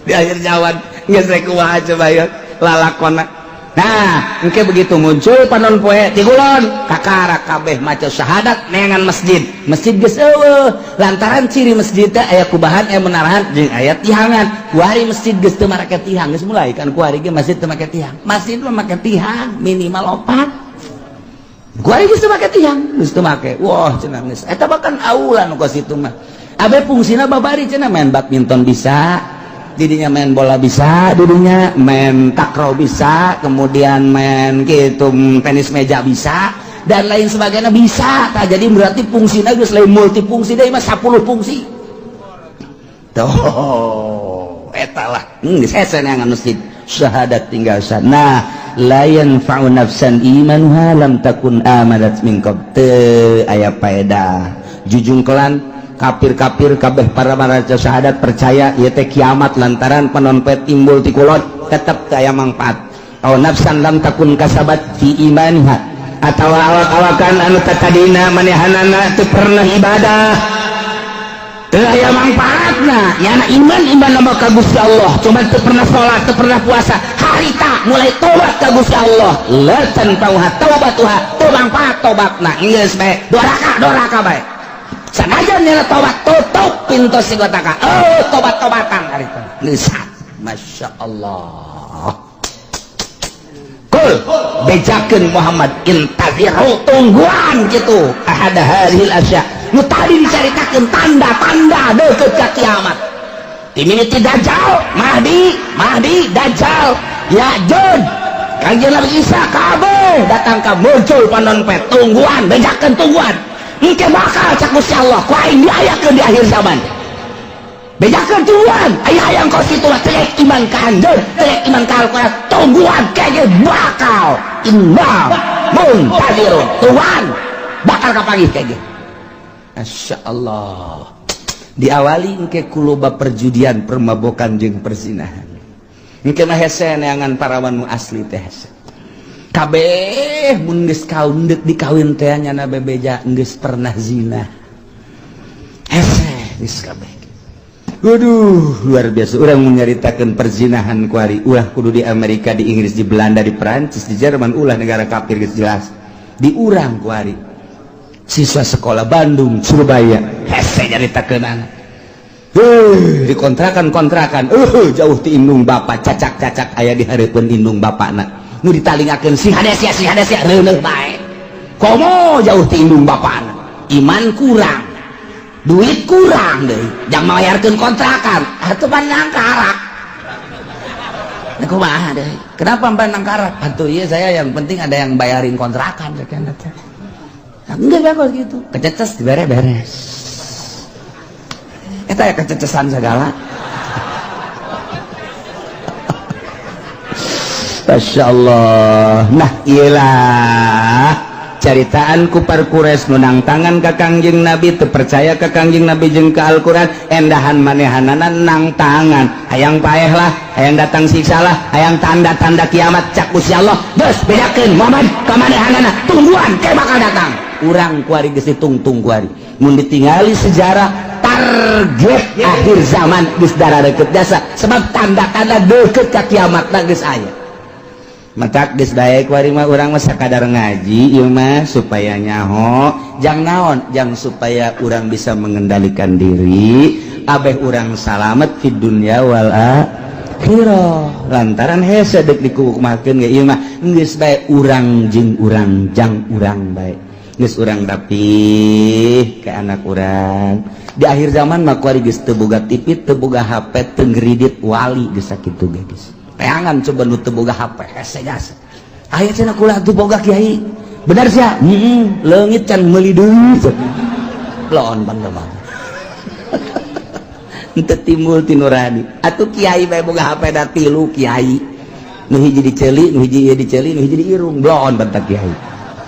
[SPEAKER 2] Di akhir zaman geus rek kumaha coba ya lalakona. Nah, engke begitu muncul panon poe ti kulon, kakara kabeh maca syahadat neangan masjid. Masjid geus eueuh, lantaran ciri masjid teh aya kubahan, aya menarahan jeung aya tihangan. Kuari masjid geus teu make tihang, geus mulai kan kuari ge masjid teu make tihang. Masjid mah make tihang minimal opat. Kuari geus teu make tihang, geus teu make. Wah, cenah geus. Eta bahkan aula nu kos itu mah. Abe fungsina babari cenah main badminton bisa. Didinya main bola bisa, didinya main takraw bisa, kemudian main gitu tenis meja bisa, dan lain sebagainya bisa. Tak jadi berarti fungsinya geus lain multifungsi deui mah, 10 fungsi. Tuh, eta lah. Geus hese neangan masjid. Syahadat tinggal sah. Nah, la yanfa'u nafsan imanuha lam takun amanat min qabl. Teu aya paedah. Jujungkelan kafir-kafir kabeh para maraca syahadat percaya ieu teh kiamat lantaran panonpet timbul ti kulon, tetep teu aya mangfaat. Aw nafsan lam takun kasabat fi imaniha, atawa awak-awakan anu tatadina manehanana teu pernah ibadah, teu aya mangfaatna. Nyana iman, iman nama ka Gusti Allah, cuma teu pernah salat, teu pernah puasa, harita mulai tobat ka Gusti Allah, la tanfa'uha taubatuha, teu mangfaat tobatna. Geus bae doraka doraka bae, sanajan nyana tobat, tutup pintu sigotaka, oh, tobat-tobatan harita geus. Masya Allah. Kul, bejakeun Muhammad, intaziru, tungguan gitu, ahada hadhil asya nu tadi dicaritakeun, tanda-tanda deukeut ka kiamat, timini ti Dajjal, Mahdi, Mahdi, Dajjal, Ya'juj, Kanjeng Nabi Isa, kabeh datang ka muncul panon pet. Tungguan, bejakeun, tungguan, engke bakal cak Gusti Allah ku aing diayakeun di akhir zaman. Bejakeun, tungguan, aya hayang kos kitu mah, teu iman ka anjeun, teu iman ka Al-Qur'an, tungguan, kayaknya bakal, inna muntazirun, tungguan, bakal kapanggih kayaknya. Masya Allah, diawali engke ku loba perjudian, permabokan jeung perzinahan. Engke mah hese neangan parawan nu asli teh, hese kabeh. Mun geus kaum deuk dikawin teh, nyana bebeja geus pernah zina, hese geus kabeh. Waduh, luar biasa. Urang menyaritakan perzinahan kuari ulah kudu di Amerika, di Inggris, di Belanda, di Perancis, di Jerman, ulah negara kafir geus jelas. Di urang kuari siswa sekolah Bandung, Surabaya, hese nyaritakeun anak. Di kontrakan-kontrakan, jauh ti indung bapak, cacak-cacak aya di hareupeun indung bapakna. Nu ditalingakeun, sing hade sia, sing hade sia, reuneuh bae. Komo jauh ti indung bapakna. Iman kurang, duit kurang deh, jangan bayarkan kontrakan atau nangkarak. Kumaha deh, kenapa mbak nangkarak atuh? Iya, saya yang penting ada yang bayarin kontrakan. Enggak bagus gitu, kececes dibere beres. Eta ya kececesan segala. Masya Allah. Nah, iyalah caritaan kupar Quraisy nu nangtangan ka Kangjeng Nabi, teu percaya ka Kangjeng Nabi jeung ka Al-Qur'an, endahan manehanana nang tangan, hayang paeh lah, hayang datang siksa lah, hayang tanda-tanda kiamat. Cak Gusti Allah, geus, bedakeun Muhammad ka manehanana, tungguan ke bakal datang. Urang kuari geus ditungtung kuari. Mun ditingali sejarah, target akhir zaman geus deukeut jasa, sebab tanda-tanda deukeut ka kiamat geus aya. Matak geus bae kuari mah, urang mah sakadar ngaji ieu mah supaya nyaho jang naon, jang supaya urang bisa mengendalikan diri, abeh urang salamet di dunia wal akhirah, lantaran hese deuk dikukumakeun ge ieu mah. Geus bae urang jeung urang, jang urang bae, geus urang rapih ke anak urang. Di akhir zaman mah kuari geus teu boga TV, teu boga HP, teu ngredit wali, geus sakitu ge geus. Teangan coba nu teu boga HP, hese jasa. Aya cenah, kula teu boga, kiai. Benar sia? Heeh, leungit can meuli deui. Lon mah. Henteu timbul ti nurani. Atuh kiai bae boga HP da tilu kiai. Nu hiji diceuli, nu hiji ieu diceuli, nu hiji di irung. Blon bentak kiai.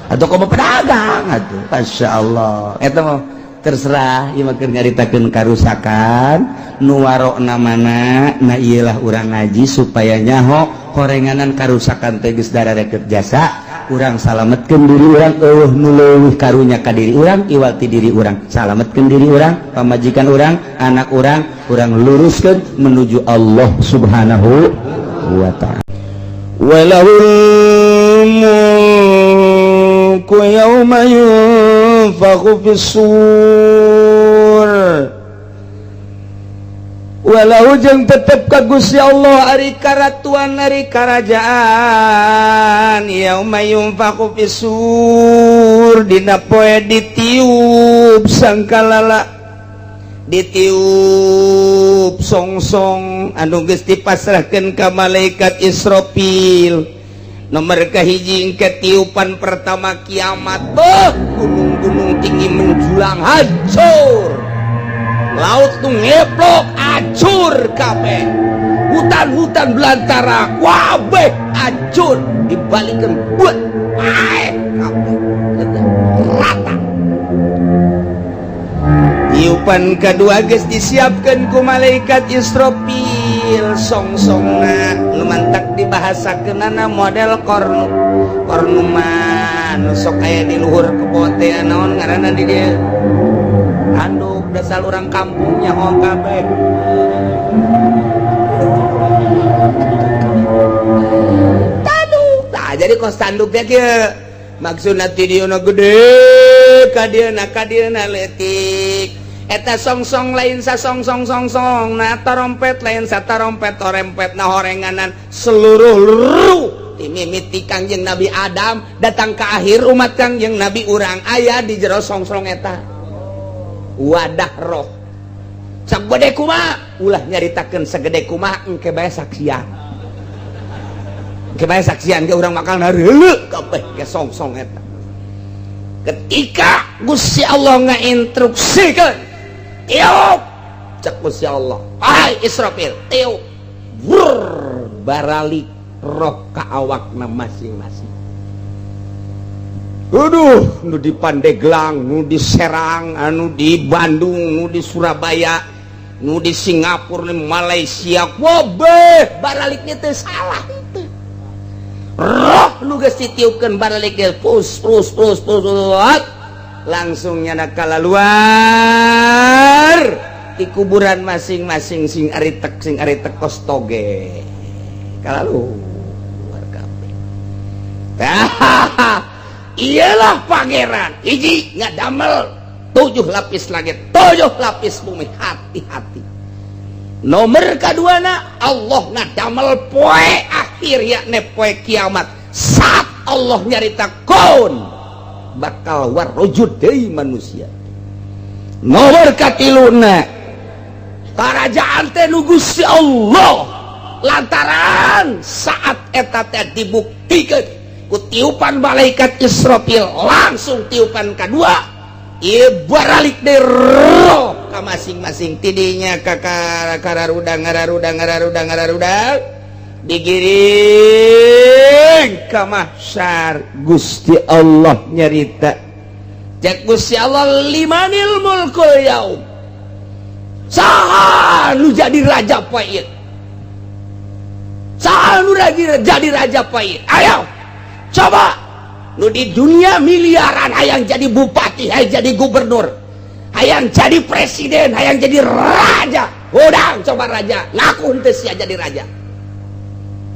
[SPEAKER 2] Atau komo pedagang atuh. Masya Allah. Eta mah terserah, ieu mah keur nyaritakeun karusakan nu warokna mana. Nah, iyalah urang ngaji supaya nyaho horenganan karusakan teh geus darareket jasa. Urang salametkeun diri urang, eueuh nu leuwih karunya ka diri urang iwal ti diri urang. Salametkeun diri urang, pamajikan urang, anak urang, urang luruskeun menuju Allah Subhanahu wa Ta'ala.
[SPEAKER 1] Walahul mulku yauma yunfakhu fis-sur. Walau jeung tetep ka Gusti Allah ari karatuan, ari karajaan, yauma yunfakhu fis-sur, dina poe ditiup sangkalala.
[SPEAKER 2] Ditiup songsong anu geus dipasrahkeun ka malaikat Israfil. Nomor kahiji, ketiupan pertama kiamat. Beuh, gunung-gunung tinggi menjulang hancur, laut tuh ngeplok hancur kabeh, hutan-hutan belantara kabeh hancur, dibalikan buat paeh kabeh rata. Tiupan kedua geus disiapkan ku malaikat Israfil, songsongna nu mantak dibahasakeunana model kornu. Kornu mah nu sok aya di luhur kebo teh, naon ngaranna di dieu? Tanduk. Dasar urang kampung nyaho kabeh. Tanduk. Nah, jadi kos tanduk teh kieu maksudna, ti dieu gede ka dieu, ka dieu leutik. Eta songsong lain sa songsong songsong nah, trompet lain sa trompet trompet nah, horenganan seluruh ruh timimiti Kangjeng Nabi Adam datang ke akhir umat Kangjeng Nabi urang aya di jero songsong eta wadah roh. Sagede kumaha ulah nyaritakeun, segede kumaha engke bae saksian, engke bae saksian ge urang bakal nareuleuh kabeh ke songsong eta. Ketika Gusti Allah ngainstruksikeun, "Tiup," cek Gusti Allah, "Hai Israfil, tiup." Brrr, baralik roh ka awakna masing-masing. Aduh, nu di Pandeglang, nu di Serang, anu di Bandung, nu di Surabaya, nu di Singapura, di Malaysia, wabeh baraliknya teh salah itu. Roh nu geus ditiupkeun baralik ge pus pus pus pus, langsung nyana kalaluar di kuburan masing-masing, sing aritek kos toge kalaluar kabeh. Iyalah, pangeran hiji ngadamel tujuh lapis langit, tujuh lapis bumi, hati-hati. Nomor keduana, Allah ngadamel poe akhir, yakni poe kiamat. Saat Allah nyarita kon bakal warujud deui manusia. Nomor katiluna, kerajaan teh nu Gusti Allah, lantaran saat eta teh dibuktikan ku tiupan malaikat Israfil, langsung tiupan kedua ieu baralik deui roh ka masing-masing, tidinya ka kararudang ngararudang ngararudang ngararudang, digiring ka mahsyar. Gusti Allah nyarita, cek Gusti Allah, "Limanil mulkul yaum?" Saha nu jadi raja poe ieu? Saha nu jadi raja poe ieu? Ayo coba nu di dunia miliaran, hayang jadi bupati, hayang jadi gubernur, hayang jadi presiden, hayang jadi raja. Udah, coba raja ngaku henteu sia jadi raja.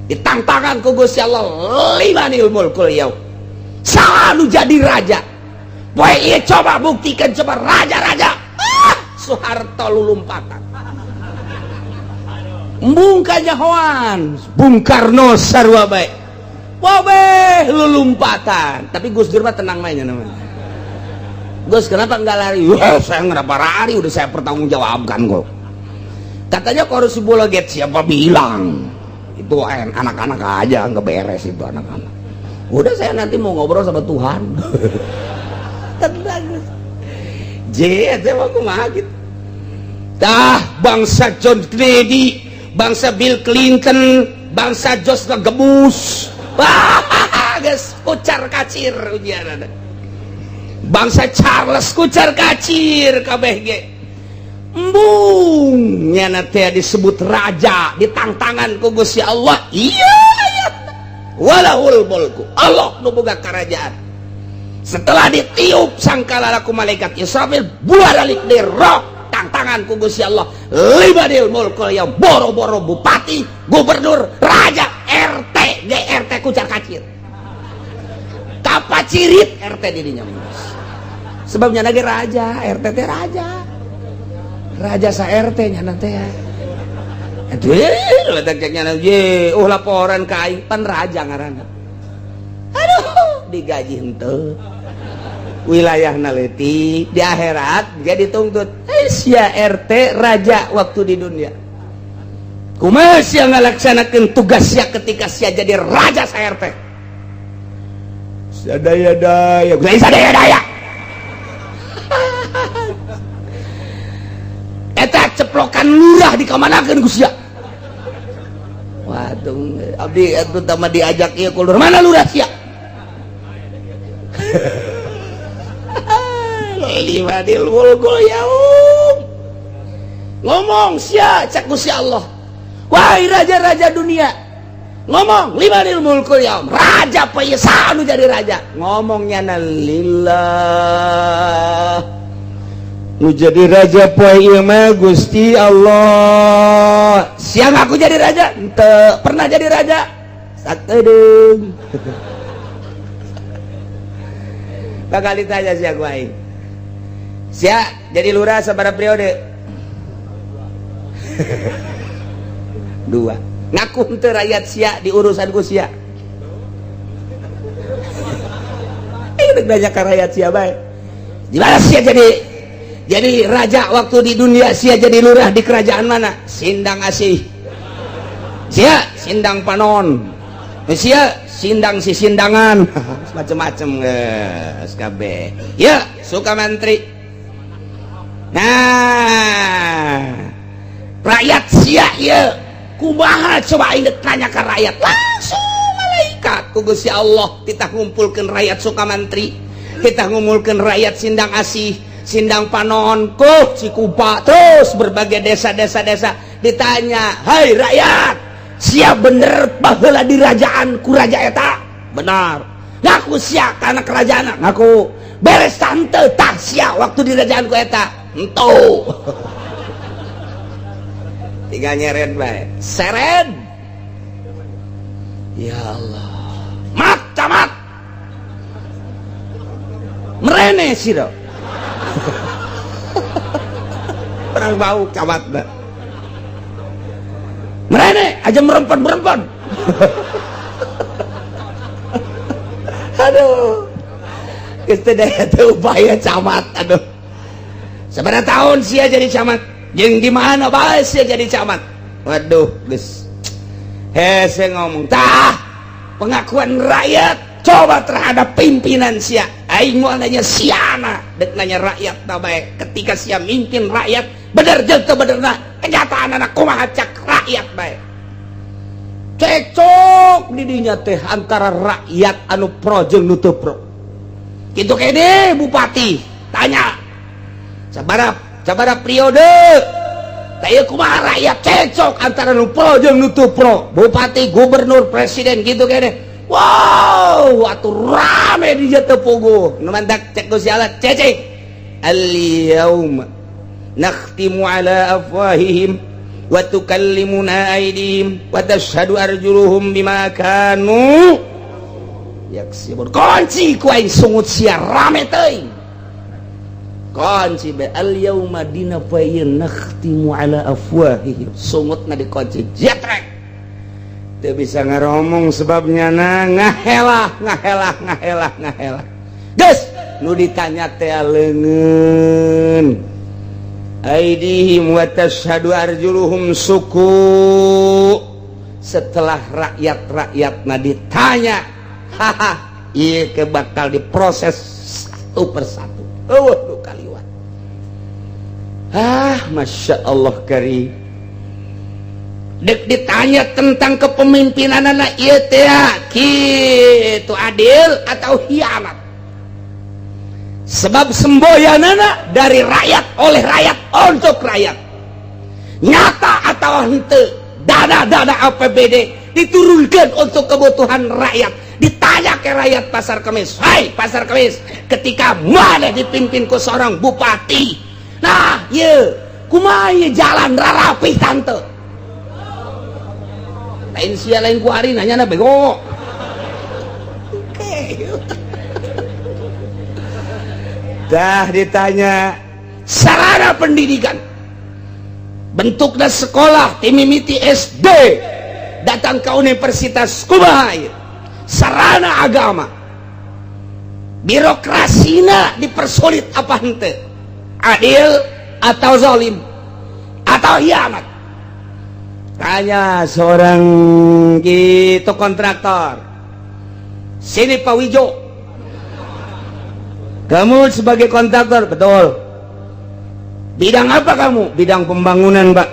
[SPEAKER 2] Ditangtangan ku Gusti Allah, "Limanil mulkul yaum?" Saha nu jadi raja poe ieu? Coba buktikan, coba raja-raja. Ah, Soeharto lulumpatan, embung kanyahoan. Bung Karno sarua bae, wabeh lulumpatan. Tapi Gus Dur mah tenang mainnya namanya. "Gus, kenapa nggak lari?" "Wah, saya nggak lari, udah saya pertanggungjawabkan kok." Katanya korupsi bola get, siapa bilang? Itu anak-anak aja nggak beres itu anak-anak. Udah, saya nanti mau ngobrol sama Tuhan. Tenang, Gus. J, saya mau kumaha gitu. Tah, bangsa John Kennedy, bangsa Bill Clinton, bangsa George Gebus. Wah, geus kucar kacir ujian ada. Bangsa Charles kucar kacir kabeh ge. Embung nyana teh disebut raja, ditangtangan ku Gusti Allah. Iya. Walahul mulku. Allah nu boga kerajaan. Setelah ditiup sangkala ku malaikat Israfil, buaralik di roh, tangtangan ku Gusti Allah. "Limanil mulkul yaum?" Boro-boro bupati, gubernur, raja, RT, GRT kucar kacir. Kapacirit RT dirinya. Sebabnya lagi raja, RT teh raja. Raja sa RT nya nanti ya. Aduh, ye, oh laporan ka aing pan raja ngaranna. Aduh, digaji henteu. Wilayah leutik di akhirat jadi dituntut. Sia RT raja waktu di dunia. Kumaha sia ngalaksanakeun tugas sia ketika sia jadi raja sa RT? Sadaya-daya, sadaya-daya. Eta ceplokan lurah dikamanakeun ku sia. Waduh, abdi atuh tama diajak ieu ku lurah. Mana lurah sia? Limanil mulkul yaum. Ngomong sia cak Gusti Allah. Wahai raja-raja dunia, ngomong limanil mulkul yaum. Raja pa nu jadi raja. Ngomongnya na lillah. Nu jadi raja poe ieu mah Gusti Allah. Siang aku jadi raja? Henteu. Pernah jadi raja? Sakedeung. Bakal ditanya sia ku aing. Sia jadi lurah sabaraha periode? 2. Ngaku henteu rakyat sia di urusan ku sia. Ayo nanya ka rakyat sia bae. Di mana sia jadi raja waktu di dunia? Sia jadi lurah di kerajaan mana? Sindang Asih. Sia Sindang Panon. Sia Sindang Sisindangan. Macem-macem geus kabeh. Ya, Sukamantri. Nah, rakyat sia ieu kumaha coba aing tanya ka rakyat? Langsung malaikat ku Gusti Allah kita ngumpulkeun rakyat Sukamantri, kita ngumpulkeun rakyat Sindang Asih, Sindang Panon, Kuh, Cikupa, terus berbagai desa-desa desa ditanya, "Hai rakyat, sia bener baheula di rajaan ku raja eta?" Benar. Ngaku sia kana kerajaan? Ngaku. Beres tante tah sia waktu di rajaan ku eta? Henteu. Tinggal nyeret bae. Seret. Ya Allah. Mat camat. Merene sira. Perang bau camat dah. Merene aja merempan-merempan. Aduh. Geus teu daya teu upaya camat aduh. Sabaraha tahun sia jadi camat? Jeung di mana bae sia jadi camat? Waduh, geus. Hese ngomong, tah pengakuan rakyat coba terhadap pimpinan sia. Aing moal nanya siana, dek nanya rakyat ta bae. Ketika sia mimpin rakyat, bener jeung teu benerna, kenyataan anak kumaha cak rakyat bae. Cekcok di dinya teh antara rakyat anu pro jeung nu teu pro. Kitu kene bupati tanya sabaraha periode tah ieu kumaha rakyat cekcok antara nu pro jeung nu teu pro. Bupati, gubernur, presiden gitu kene. Wow, atuh rame di dieu teu puguh. Nu mantak cek Gusti Allah cecek. Al yauma nakhtimu ala afwahihim wa tukallimuna aydihim wa tashhadu arjuluhum bima kanu yaksibun. Kunci ku aing sungut sia rame teuing. Kunci be al yauma dina poe ieu nakhtimu ala afwahihim. Sungutna dikunci jetrek. Teu bisa ngaromong sebabnya na ngahelah ngahelah ngahelah ngahelah. Geus nu ditanya teh leungeun. Aidihim wa tashhadu arjuluhum suku. Setelah rakyat-rakyatna ditanya, haha, ieu ke bakal diproses satu persatu. Eueuh nu kaliwat. Ah, Masya Allah kari. Dek ditanya tentang kepemimpinan anak ieu teh kitu adil atau hianat. Sebab semboyanana dari rakyat oleh rakyat untuk rakyat. Nyata atau henteu dana-dana APBD diturunkan untuk kebutuhan rakyat. Ditanya ke rakyat Pasar Kemis, "Hai Pasar Kemis, ketika mana dipimpin ku seorang bupati, nah ye kumaha ye jalan rarapih tante?" Lain sia lain ku ari nanya na bego. Oke. Dah ditanya sarana pendidikan, bentuknya sekolah timimiti SD datang ke universitas kumaha ieu? Sarana agama Birokrasina dipersulit apa henteu? Adil atau zalim atau hianat? Tanya seorang gitu kontraktor, sini, Pak Wijo, kamu sebagai kontraktor, betul? Bidang apa kamu? Bidang pembangunan, Pak.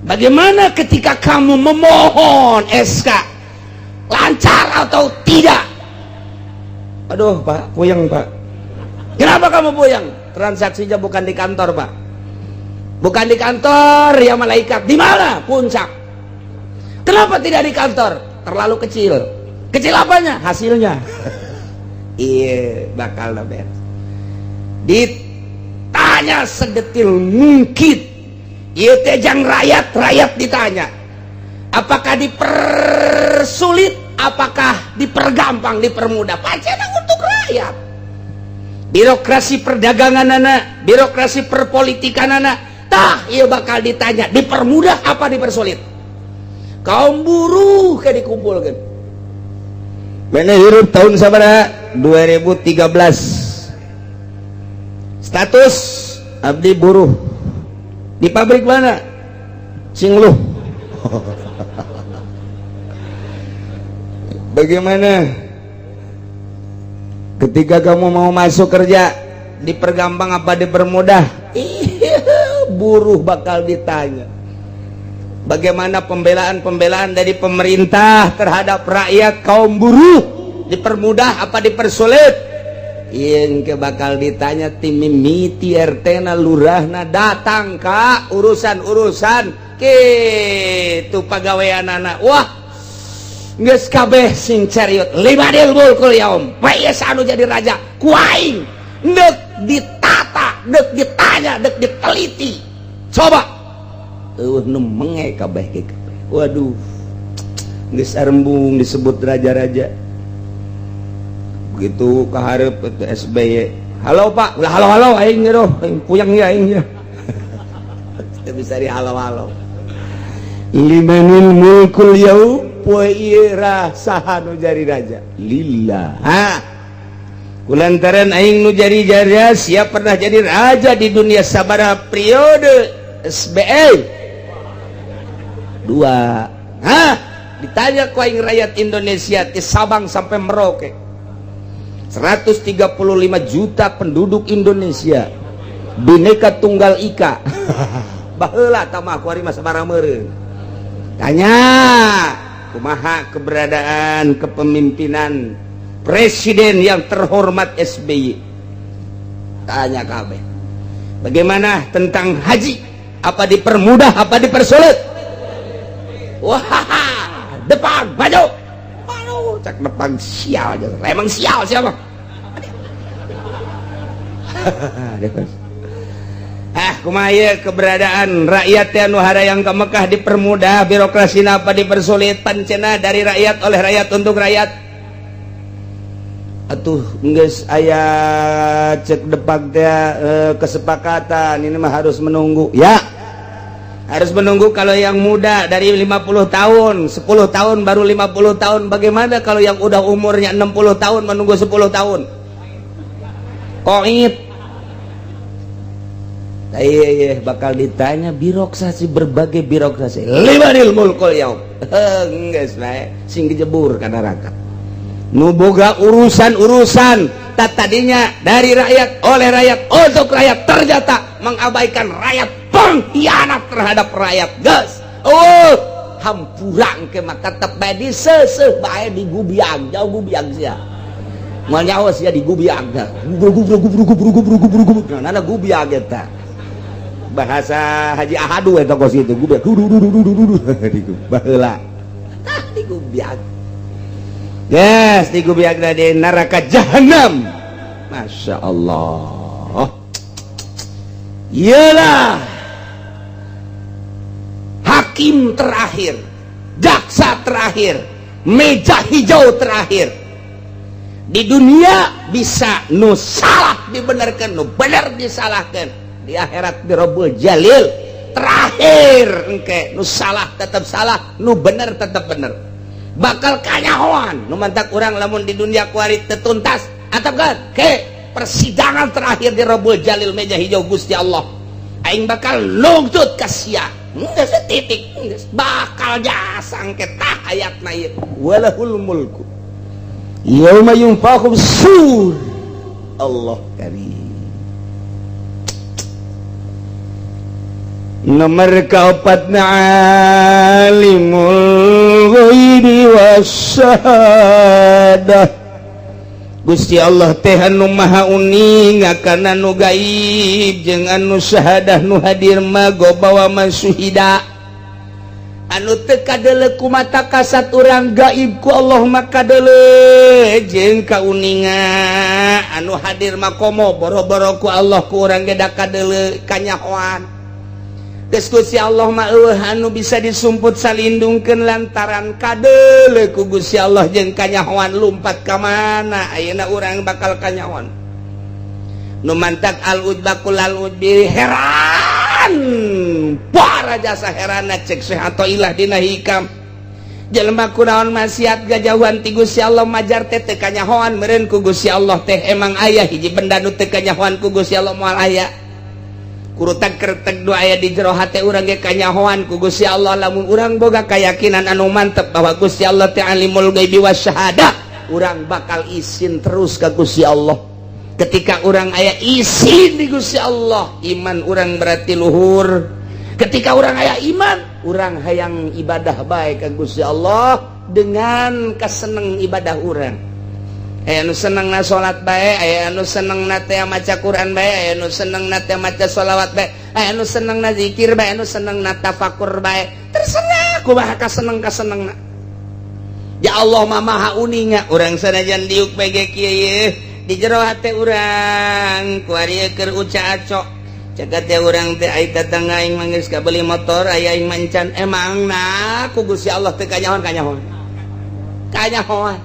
[SPEAKER 2] Bagaimana ketika kamu memohon SK, lancar atau tidak? Aduh, Pak, puyeng, Pak. Kenapa kamu puyeng? Transaksinya bukan di kantor, Pak. Bukan di kantor ya malaikat. Di mana? Puncak. Kenapa tidak di kantor? Terlalu kecil. Kecil apanya? Hasilnya. Iya, bakal beres. Ditanya sedetil mungkin. Iya teh jang rakyat, rakyat ditanya. Apakah dipersulit, apakah dipergampang, dipermudah? Pancen untuk rakyat. Birokrasi perdagangan anak, birokrasi perpolitikan anak, tah iya bakal ditanya, dipermudah apa dipersulit? Kaum buruh kayak dikumpulkan.
[SPEAKER 1] Mana hirup tahun sabaraha? 2013. Status abdi buruh. Di pabrik mana? Singluh. Bagaimana ketika kamu mau masuk kerja, dipergampang apa dipermudah?
[SPEAKER 2] Iya, buruh bakal ditanya. Bagaimana pembelaan-pembelaan dari pemerintah terhadap rakyat kaum buruh? Dipermudah apa dipersulit? Yang bakal ditanya tim mimiti RT na, lurahna datang ka urusan-urusan kitu pagawean anak. Wah, geus kabeh sing cariut, limanil mulkul yaum, poe anu jadi raja ku aing. Dek ditata, dek ditanya, dek diteliti. Coba eueuh nu menge kabeh ge. Waduh, geus arembung disebut raja-raja. Begitu kaharep SBY, "Halo, Pak." "Ulah halo halo aing ge, aing puyeng ya aing ya." Teu bisa di halo halo.
[SPEAKER 1] Limanil mulkul yaum, poe ieu saha nu jadi raja? Lillah.
[SPEAKER 2] Ha, kulantaran aing nu jadi raja. Siap pernah jadi raja di dunia sabaraha periode, SBY? Dua. Hah, ditanya ku aing rakyat Indonesia di Sabang sampai Merauke, 135 juta penduduk Indonesia, Bineka Tunggal Ika. Baheula tamah, kuari mah sabaraha meureun. Tanya kumaha keberadaan kepemimpinan Presiden yang terhormat SBY. Tanya kabeh, bagaimana tentang haji, apa dipermudah apa dipersulit? Wah, depan maju maju, cak depan sial, emang sial. Siapa? Ah, kumaha keberadaan rakyat nu yang ke Mekah, dipermudah birokrasi apa dipersulit? Pancena dari rakyat, oleh rakyat, untuk rakyat. Atuh geus aya cek depak teh kesepakatan ini mah harus menunggu ya, harus menunggu. Kalau yang muda dari 50 tahun, 10 tahun baru 50 tahun. Bagaimana kalau yang udah umurnya 60 tahun menunggu 10 tahun? Koit. Iya iya bakal ditanya birokrasi, berbagai birokrasi. Limanil mulkul yaum, geus bae sing kejebur ka neraka nu boga urusan-urusan. Tak tadinya dari rakyat, oleh rakyat, untuk rakyat, ternyata mengabaikan rakyat, pengkhianat terhadap rakyat. Geus, oh, hampurang ke maka tetep bae diseseuh bae, digubiang jauh, gubiang sia, moal nyaho sia digubiang. Gubrug gubrug gubrug gubrug gubrug gubrug gubrug, nah gubiang eta bahasa Haji Ahadu eta kos itu gubiang du du du du du du du baheula. Tah, digubiang. Yes, digubiang di neraka jahanam. Masya Allah. Iyalah hakim terakhir, jaksa terakhir, meja hijau terakhir di dunia. Bisa nu salah dibenarkan, nu benar disalahkan. Di akhirat, di Robul Jalil terakhir engke, nu salah tetap salah, nu benar tetap benar, bakal kanyahoan. Nu mantak urang lamun di dunia kuari tetuntas. Atapkan ke persidangan terakhir di Robul Jalil, meja hijau Gusti Allah, aing bakal nungtut ka sia. Geus titik, geus bakal jasa engke. Tah, ayatna ieu, walahul mulku yauma yunfakhu sur. Allah karim. Nomor keempat, alimul ghaibi wasyahadah. Gusti Allah teh anu maha uning kana anu gaib jeung anu syahadah. Nu hadir mah gobawa mansuhida, anu teu kadeuleu ku mata kasat urang gaib, ku Allah mah kadeuleu jeung kauninga. Anu hadir mah komo boro-boro ku Allah, ku urang ge da kadeuleu, kanyahoan. Diskusi Allah mah eueuh anu bisa disumput salindungkeun, lantaran kadeuleu ku Gusti Allah jeung kanyahoan. Lumpat ka mana ayeuna urang bakal kanyahoan? Nu mantak al ujbakul al ujbi heran, para jasa herana. Cek Syekh Athaillah dina Hikam, jelema kunaon maksiat gajauhan ti Gusti Allah, majar teh teu kanyahoan meureun ku Gusti Allah teh. Emang aya hiji benda nu teu kanyahoan ku Gusti Allah? Moal aya. Kurutak kertek doa aya di jero hate urang ge kanyahoan ku Gusti Allah. Lamun urang boga keyakinan anu mantep bahwa Gusti Allah teh alimul ghaibi wasyahadah, urang bakal isin terus ka Gusti Allah. Ketika urang aya isin di Gusti Allah, iman urang berarti luhur. Ketika urang aya iman, urang hayang ibadah baik ka Gusti Allah dengan keseneng ibadah urang. Aya nu seneng na salat bae, aya nu seneng na teh maca Quran bae, aya nu seneng na teh maca sholawat bae, aya nu seneng na zikir bae, anu seneng na tafakur bae, terserah kumaha kaseneng kaseneng na. Ya Allah mah maha uninga. Urang sanajan diuk bae ge kieu ye, di jero hate urang kuari keur uca acok cagat teh urang teh, ai tetangga aing mah geus kabeli motor, aya aing mancan. Emang na ku Gusti Allah teu kanyahoan? Kanyahoan, kanyahoan.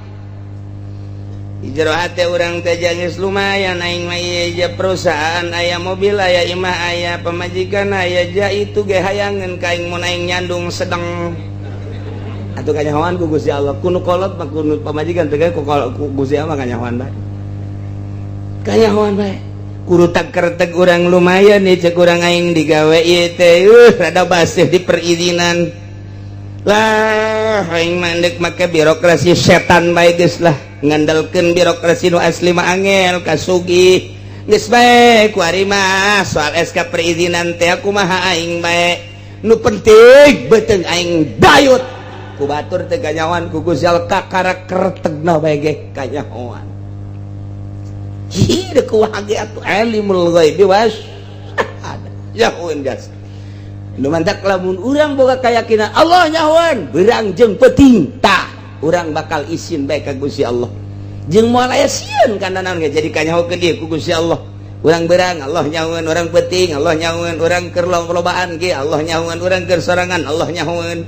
[SPEAKER 2] Di jero hate urang teh geus lumayan aing mah ieu je, perusahaan aya, mobil aya, imah aya, pamajikan aya, ja itu ge hayangeun ka aing mun aing nyandung sedeng atuh. Kanyahoan ku Gusti Allah. Ku nu kolot mah, ku nu pamajikan teh, ku ku Gusti Allah kanyahoan bae, kanyahoan bae. Kurutak kertek urang lumayan nih, cek urang aing digawe ieu teh rada baseuh di perizinan lah, aing mah ndek make birokrasi setan bae geus lah, ngandalkeun birokrasi nu asli mah angel kasugi, geus bae kuari mah soal SK perizinan teh kumaha aing bae, nu penting beuteung aing dayut. Ku batur teh kanyahoan ku Gusti Allah, kakara kertegna bae ge kanyahoan. Hi, deuk kumaha ge atuh, alimul ghaibi was nyahoeun gas. Nu mantak lamun urang boga keyakinan Allah nyahoan berang jeung peuting, tah urang bakal isin bae ka Gusti Allah jeung moal aya sieun kana naon ge, jadi kanyahokeun ieu ku Gusti Allah. Urang berang Allah nyahoeun, urang peuting Allah nyahoeun, urang keur lobaan ge Allah nyahoeun, urang keur sorangan Allah nyahoeun,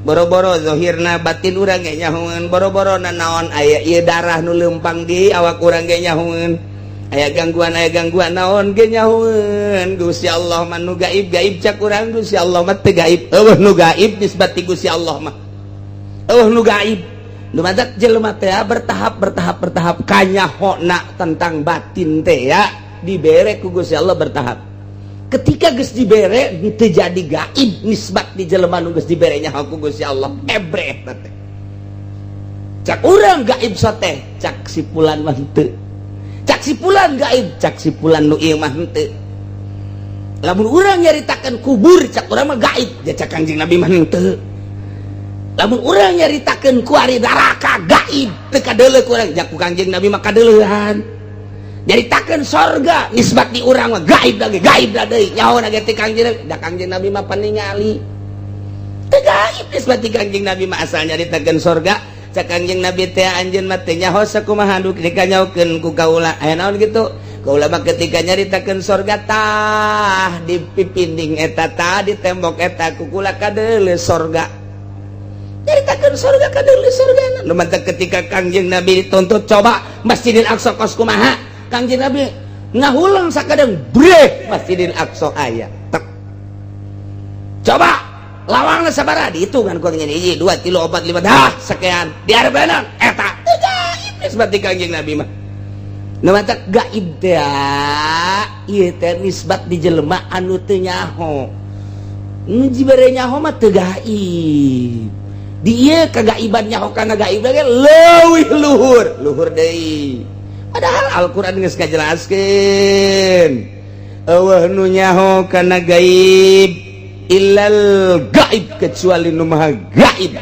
[SPEAKER 2] boro-boro zahirna, batin urang ge nyahoeun, boro-boro nanaon aya ieu darah nu leumpang di awak urang ge nyahoeun, aya gangguan, aya gangguan naon ge nyahoeun Gusti Allah mah. Nu gaib gaib cak urang, Gusti Allah mah teu gaib. Eueuh nu gaib nisbat ti Gusti Allah mah, eueuh nu gaib. Nu mantak jelema teh bertahap, bertahap, bertahap kanyahona tentang batin teh ya dibere ku Gusti Allah bertahap. Ketika geus dibere, teu jadi gaib nisbat di jelema nu geus dibere nyaho ku Gusti Allah. Ebreh teh cak urang gaib soteh, cak si pulan mah henteu, cak si pulan gaib, cak si pulan nu ieu mah henteu. Lamun urang nyaritakeun kubur, cak urang mah gaib ya, cak Kanjeng Nabi mah henteu. Lamun urang nyaritakeun kuari neraka gaib, teu kadeuleu ku urang, jak ku Kanjeng Nabi mah kadeuleuhan. Nyaritakeun sorga nisbat di urang mah gaib lagi, gaib deui, nyaho ge ti Kanjeng, da Kanjeng Nabi mah paningali, teu gaib nisbat di Kanjeng Nabi mah. Asal nyaritakeun sorga, cak Kanjeng Nabi teh anjeun mah teu nyaho sakumaha nu dikanyahokeun ku kaula, aya naon gitu. Kaula mah ketika nyaritakeun sorga, tah di pipinding eta, tah di tembok eta, ku kula kadeuleu sorga. Nyaritakeun sorga, kadeuleu sorga. Nu mantak ketika Kangjeng Nabi dituntut, coba Masjidil Aqsa kos kumaha, Kangjeng Nabi ngahulang sakadeng, breh, Masjidil Aqsa aya tek. Coba lawangna sabaraha, dihitungan ku Kangjeng, hiji, dua, tilu, opat, lima, dah sekian. Di hareupeun eta teu gaib seperti Kangjeng Nabi mah. Nu matak gaib teh ieu teh nisbat di jelema anu teu nyaho. Nu dibere nyaho mah teu gaib. Di ieu kagaiban, nyaho kana gaib ge leuwih luhur, luhur deui. Padahal Al-Qur'an geus ngajelaskeun, euweuh nu nyaho kana gaib illal gaib, kecuali nu maha gaib.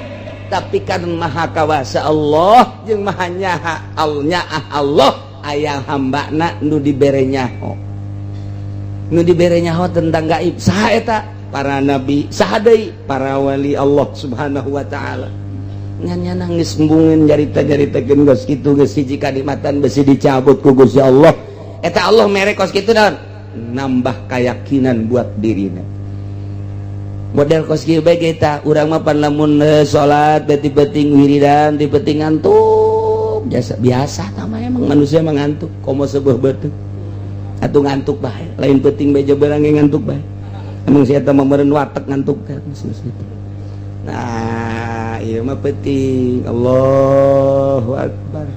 [SPEAKER 2] Tapi kan maha kawasa Allah jeung maha nyaha nyaah Allah, aya hambana nu dibere nyaho, nu dibere nyaho tentang gaib. Saha eta? Para nabi. Saha deui? Para wali Allah Subhanahu wa Ta'ala. Nya nangis embungeun nyarita-nyaritakeun geus kitu, geus hiji kanikmatan besi dicabut ku Gusti Allah. Eta Allah mere kos kitu naon? Nambah keyakinan buat dirina. Model kos kieu bae kita urang mah pan lamun salat beti-beting wiridan ti penting ngantuk biasa biasa. Tah, emang manusia mah ngantuk, komo sebuah beuteung atuh ngantuk bae. Lain penting bejo berang ngantuk bae, emang si eta mah meureun watek ngantuk teh gitu. Nah, ieu mah penting Allahu Akbar,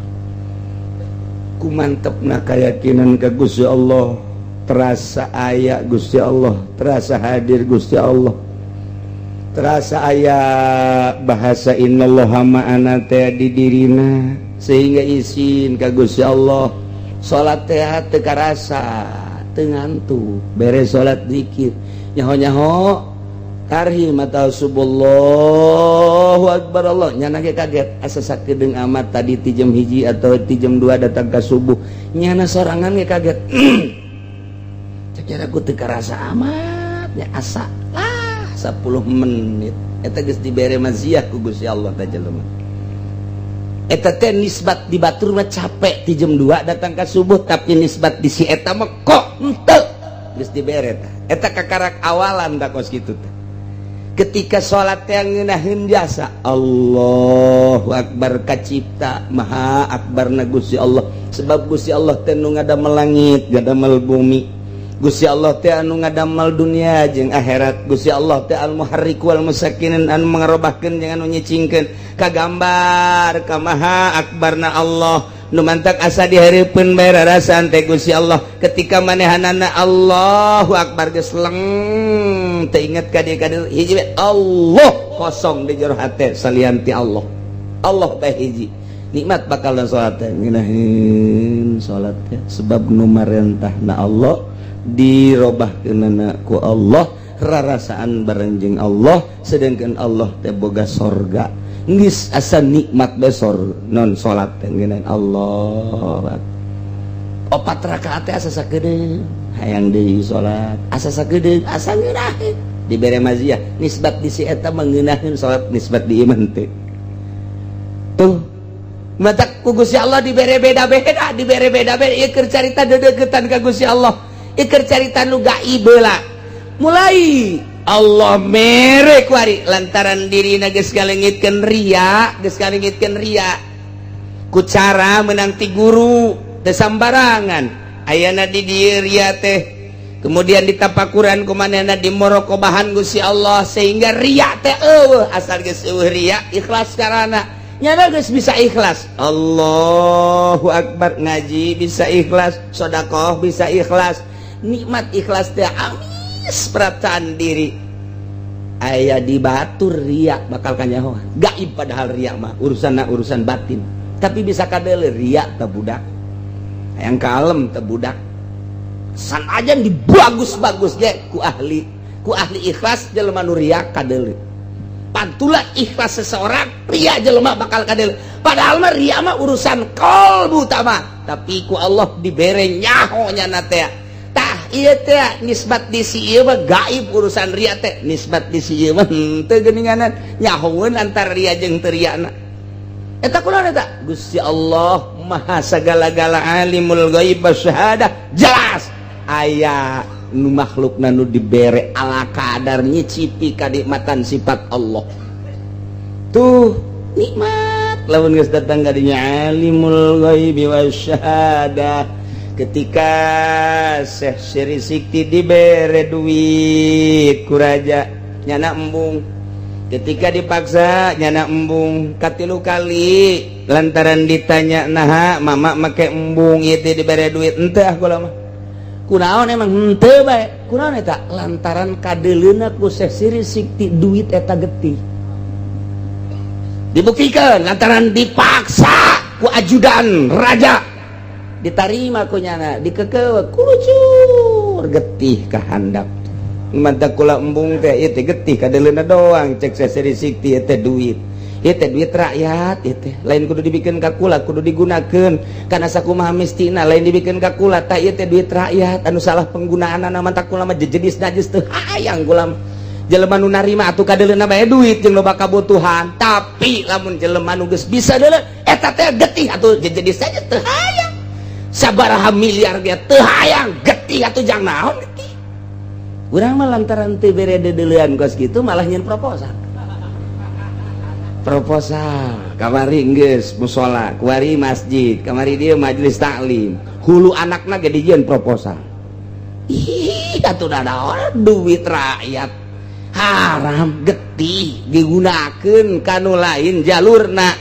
[SPEAKER 2] ku mantepna keyakinan ke Gusti Allah, terasa aya Gusti Allah, terasa hadir Gusti Allah, terasa aya bahasa innallaha ma'ana teh di dirina, sehingga isin ka Gusti Allah. Salat teh teu karasa, teu ngantuk. Beres salat zikir, nyaho-nyaho tarhim atau suballahu akbar Allah, nyana ge kaget, asa sakedeung amat tadi ti jam 1 atau ti jam 2 datang ke subuh. Nyana sorangan ge kaget, cara ku teu karasa amat nya, asa lah 10 menit. Eta geus dibere maziah ku Gusti Allah teh jelema. Eta teh nisbat di batur mah capek ti jam 2 datang ke subuh, tapi nisbat di si eta mah kok henteu, geus dibere tah. Eta kakarak awalan tak kos kitu teh. Ketika salat yang ngeunaheun jasa Allahu Akbar, kacipta maha akbar na Gusti Allah, sebab Gusti Allah teh nu ngadamel langit, ngadamel bumi. Gusti Allah teh anu ngadamel dunia jeung akhirat. Gusti Allah teh al muharrik wal musakkinin, anu mangarobahkeun jeung anu nyicingkeun. Kagambar kamaha akbarna Allah. Nu mantak asa dihareupeun bae rarasaan teh Gusti Allah. Ketika manehanana Allahu Akbar geus leng, teu inget ka dieu ka dieu, hiji we Allah, kosong di jero hate salian ti Allah. Allah bae hiji nikmat bakal dan salat teh ngeunaheun salat teh, sebab nu marentahna Allah, dirobahkeunana ku Allah, rarasaan bareng jeung Allah. Sedangkan Allah teh boga sorga, geus asa nikmat besor non salat teh ngeunaheun Allah opat rakaat teh asa sakedeung, hayang deui salat asa sakedeung, asa ngeunaheun, dibere maziah. Nisbat di si eta mengeunaheun salat, nisbat di iman teh tuh. Matak ku Gusti Allah dibere beda-beda, dibere beda-beda. Ieu keur carita deudeuketan ka Gusti Allah, ieu keur carita nu gaib heula. Mulai Allah mere kuari lantaran dirina geus ngalengitkeun ria, geus ngalengitkeun ria ku cara menang ti guru teu sambarangan. Ayana di dieu ria teh, kemudian ditapakuran ku manehna, dimorokobahan Gusti Allah sehingga ria teh euweuh. Asal geus euweuh ria, ikhlas karana nyana geus bisa ikhlas. Allahu Akbar, ngaji bisa ikhlas, sodakoh bisa ikhlas, nikmat ikhlas teh amis perasaan diri. Aya di batur ria bakal kanyahoan gaib, padahal ria mah urusan urusan batin, tapi bisa kadele ria teh budak yang kalem teh budak sanajan dibagus-bagus ge ku ahli ikhlas. Jelema nu ria kadele, pantula ikhlas seseorang, ria jelema bakal kadele. Padahal mah ria mah urusan kolbu tama, tapi ku Allah dibere nyaho nya teh. Tah, ieu teh nisbat di si ieu mah gaib urusan ria teh, nisbat di si ieu mah henteu geuninganan, nyahoeun antara ria jeung teu riana. Eta kunaon eta? Gusti Allah maha sagala-gala, alimul ghaib wasyahadah. Jelas aya nu makhlukna nu dibere ala kadar nyicipi kanikmatan sifat Allah tuh nikmat. Lamun geus datang ka dinya alimul ghaibi wasyahadah, ketika Syekh Siri Sikti dibere duit ku raja, nyana embung. Ketika dipaksa, nyana embung. Katilu kali lantaran ditanya, "Naha Mama make embung ieu teh dibere duit?" "Henteu ah kula mah." "Kunaon emang?" "Henteu bae." "Kunaon eta?" Lantaran kadeleuna ku Syekh Siri Sikti duit eta getih. Dibuktikan lantaran dipaksa ku ajudan raja, ditarima ku nyana, dikekewe, kulucur getih ka handap. "Mantap kula embung teh ieu teh getih kadeleuna doang." Cek Syekh Siri Sikti, "Ieu teh duit, ieu teh duit rakyat, ieu teh lain kudu dibikeun ka kula, kudu digunakeun kana sakumaha mistina, lain dibikeun ka kula. Tah, ieu teh duit rakyat anu salah penggunaanna. Mantak kula mah jejenis najis, teu hayang kula mah." Jelema nu narima atuh kadeleuna bae duit jeung loba kabutuhan, tapi lamun jelema nu geus bisa deuleu eta teh getih atuh jejenis saja, teu hayang. Sabaraha miliar ge teu hayang, getih atuh. Jang naon getih? Urang mah lantaran teu bere deudeulean kos kitu, malah nyeun proposal. Proposal kamari geus musola, kuari masjid, kamari dia majelis taklim, hulu anakna ge dijieun proposal. Ih, atuh naon, duit rakyat haram, getih digunakeun kanu lain jalurna,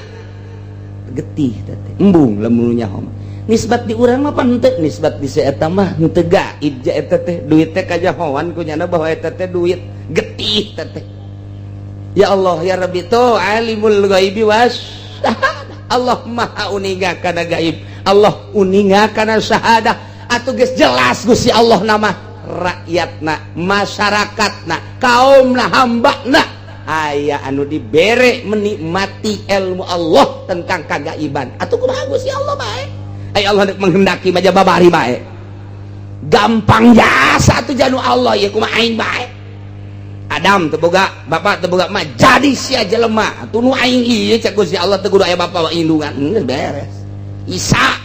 [SPEAKER 2] getih teh. Embung lamun nyaho nisbat di urang mah pan henteu, nisbat di eta mah henteu gaib ja eta teh duit teh, kajahoan ku nyana bahwa eta teh duit getih teh. Ya Allah ya Rabbi, tuh alimul ghaibi was Allah maha uninga kana gaib, Allah uninga kana syahadah. Atuh geus jelas Gusti Allah nama rakyatna, masyarakatna, kaumna, hambana aya anu dibere menikmati ilmu Allah tentang kagaiban. Atuh kumaha Gusti Allah bae? Ay, Allah menghendaki mah babari bae, gampang jasa atuh janu Allah ya. Kumaha aing bae? Adam teu boga bapak, teu boga mah, jadi sia jelema. Atuh nu aing ieu, cek Gusti Allah, teu kudu aya bapak indungan, geus beres. Isa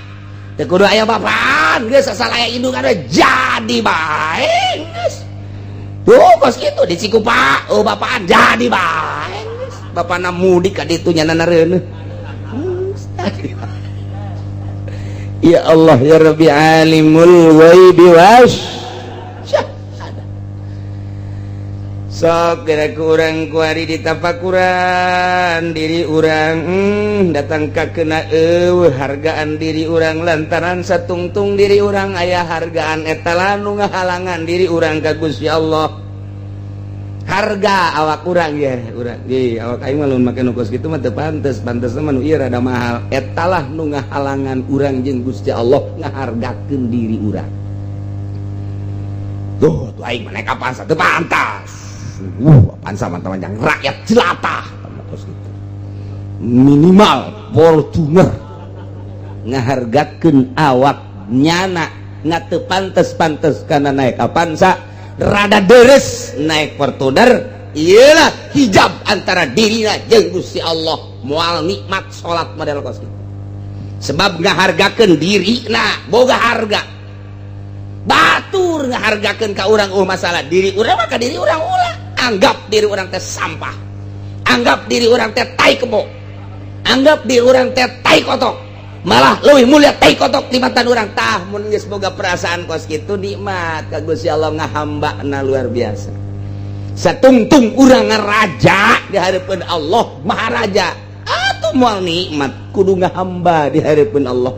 [SPEAKER 2] teu kudu aya bapak, geus asal aya indungan jadi bae, geus. Tuh kos kitu di Cikupa, oh bapaan jadi bae geus. Bapana mudik ka ditu, nyana reuneuh. Ya Allah ya Rabbi, alimul ghaibi was syahadah. Sok kira kurang kuari ditapakuran diri urang, datang ka kena eueuh hargaan diri urang lantaran satungtung diri urang aya hargaan eta nu ngahalangan diri urang ka Gusti Allah. Harga awak urang ya, urang ye awak aing mah lamun make nu kos kitu mah teu pantes, pantes mah nu ieu rada mahal. Etalah nu ngahalangan urang jeung Gusti Allah ngahargakeun diri urang. Tuh, tuh aing mah naik Avanza teu pantas. Avanza mah yang rakyat jelata. Kos gitu. Minimal Fortuner. Ngahargakeun awak nyana nggak teu pantes-pantes karena naik Avanza, rada deres naik Fortuner. Iyalah hijab antara dirina jeung Gusti Allah, moal nikmat salat model kos gitu. Sebab ngahargakeun diri nah boga harga, batur ngahargakeun ka urang, oh masalah diri urang mah ka diri urang ulah. Anggap diri urang teh sampah, anggap diri urang teh tai kebo, anggap diri urang teh tai kotok, malah leuwih mulia tai kotok tibatan urang. Tah, mun geus boga perasaan kos kitu, nikmat ka Gusti Allah, ngahambana luar biasa. Satungtung urang ngaraja di hareupeun Allah Maharaja, atuh moal nikmat, kudu ngahamba di hareupeun Allah.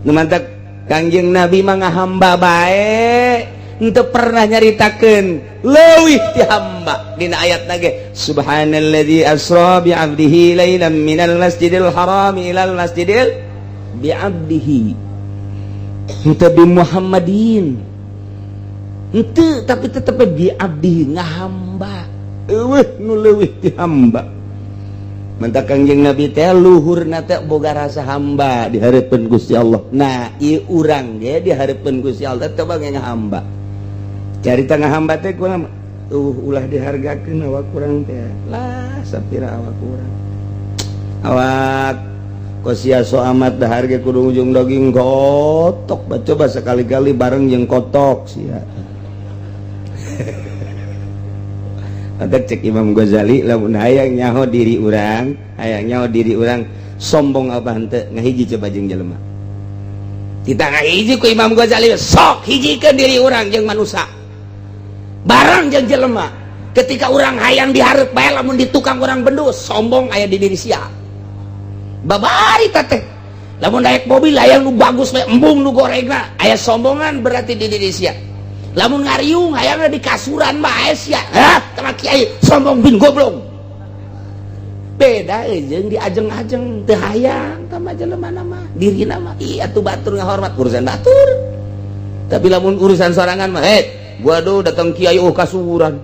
[SPEAKER 2] Nu mantak Kangjeng Nabi mah ngahamba bae, henteu pernah nyaritakeun leuwih ti hamba. Dina ayat ge, subhanalladzi asra bi 'abdihi lailan minal masjidil haram ilal masjidil bi 'abdihi, henteu bi Muhammadin, henteu, tapi tetep bi 'abdihi, ngahamba. Eueuh nu leuwih ti hamba. Mantak Kangjeng Nabi teh luhurna teh boga rasa hamba di hareupeun Gusti Allah. Nah, ieu urang ge di hareupeun Gusti Allah teh coba ngahamba. Carita ngahamba teh kurang ulah dihargakeun awak urang teh lah, sapira awak urang, awak kosia so amat dahar ge kudu ujung daging kotok. Coba sekali-kali bareng jeung kotok sia. Ada cek Imam Ghazali, lamun hayang nyaho diri urang, hayang nyaho diri urang sombong apa henteu, ngahiji coba jeung jelema. Kita ngahiji ku Imam Ghazali, sok hijikeun diri urang jeung manusia, barang jeung jelema. Ketika urang hayang dihareup bae, lamun di tukang urang bendu, sombong aya di diri sia. Babari teh lamun naik mobil hayang nu bagus bae, embung nu gorengna, aya sombongan berarti di diri sia. Lamun ngariung hayangna di kasuran bae sia. Hah, sama kiai sombong bin goblok. Beda jeung diajeng-ajeng teu hayang tah jelema mah dirina mah. Iya tuh, batur ngahormat urusan batur, tapi lamun urusan sorangan mah, "Hei, gua do datang kiai, oh, kasuran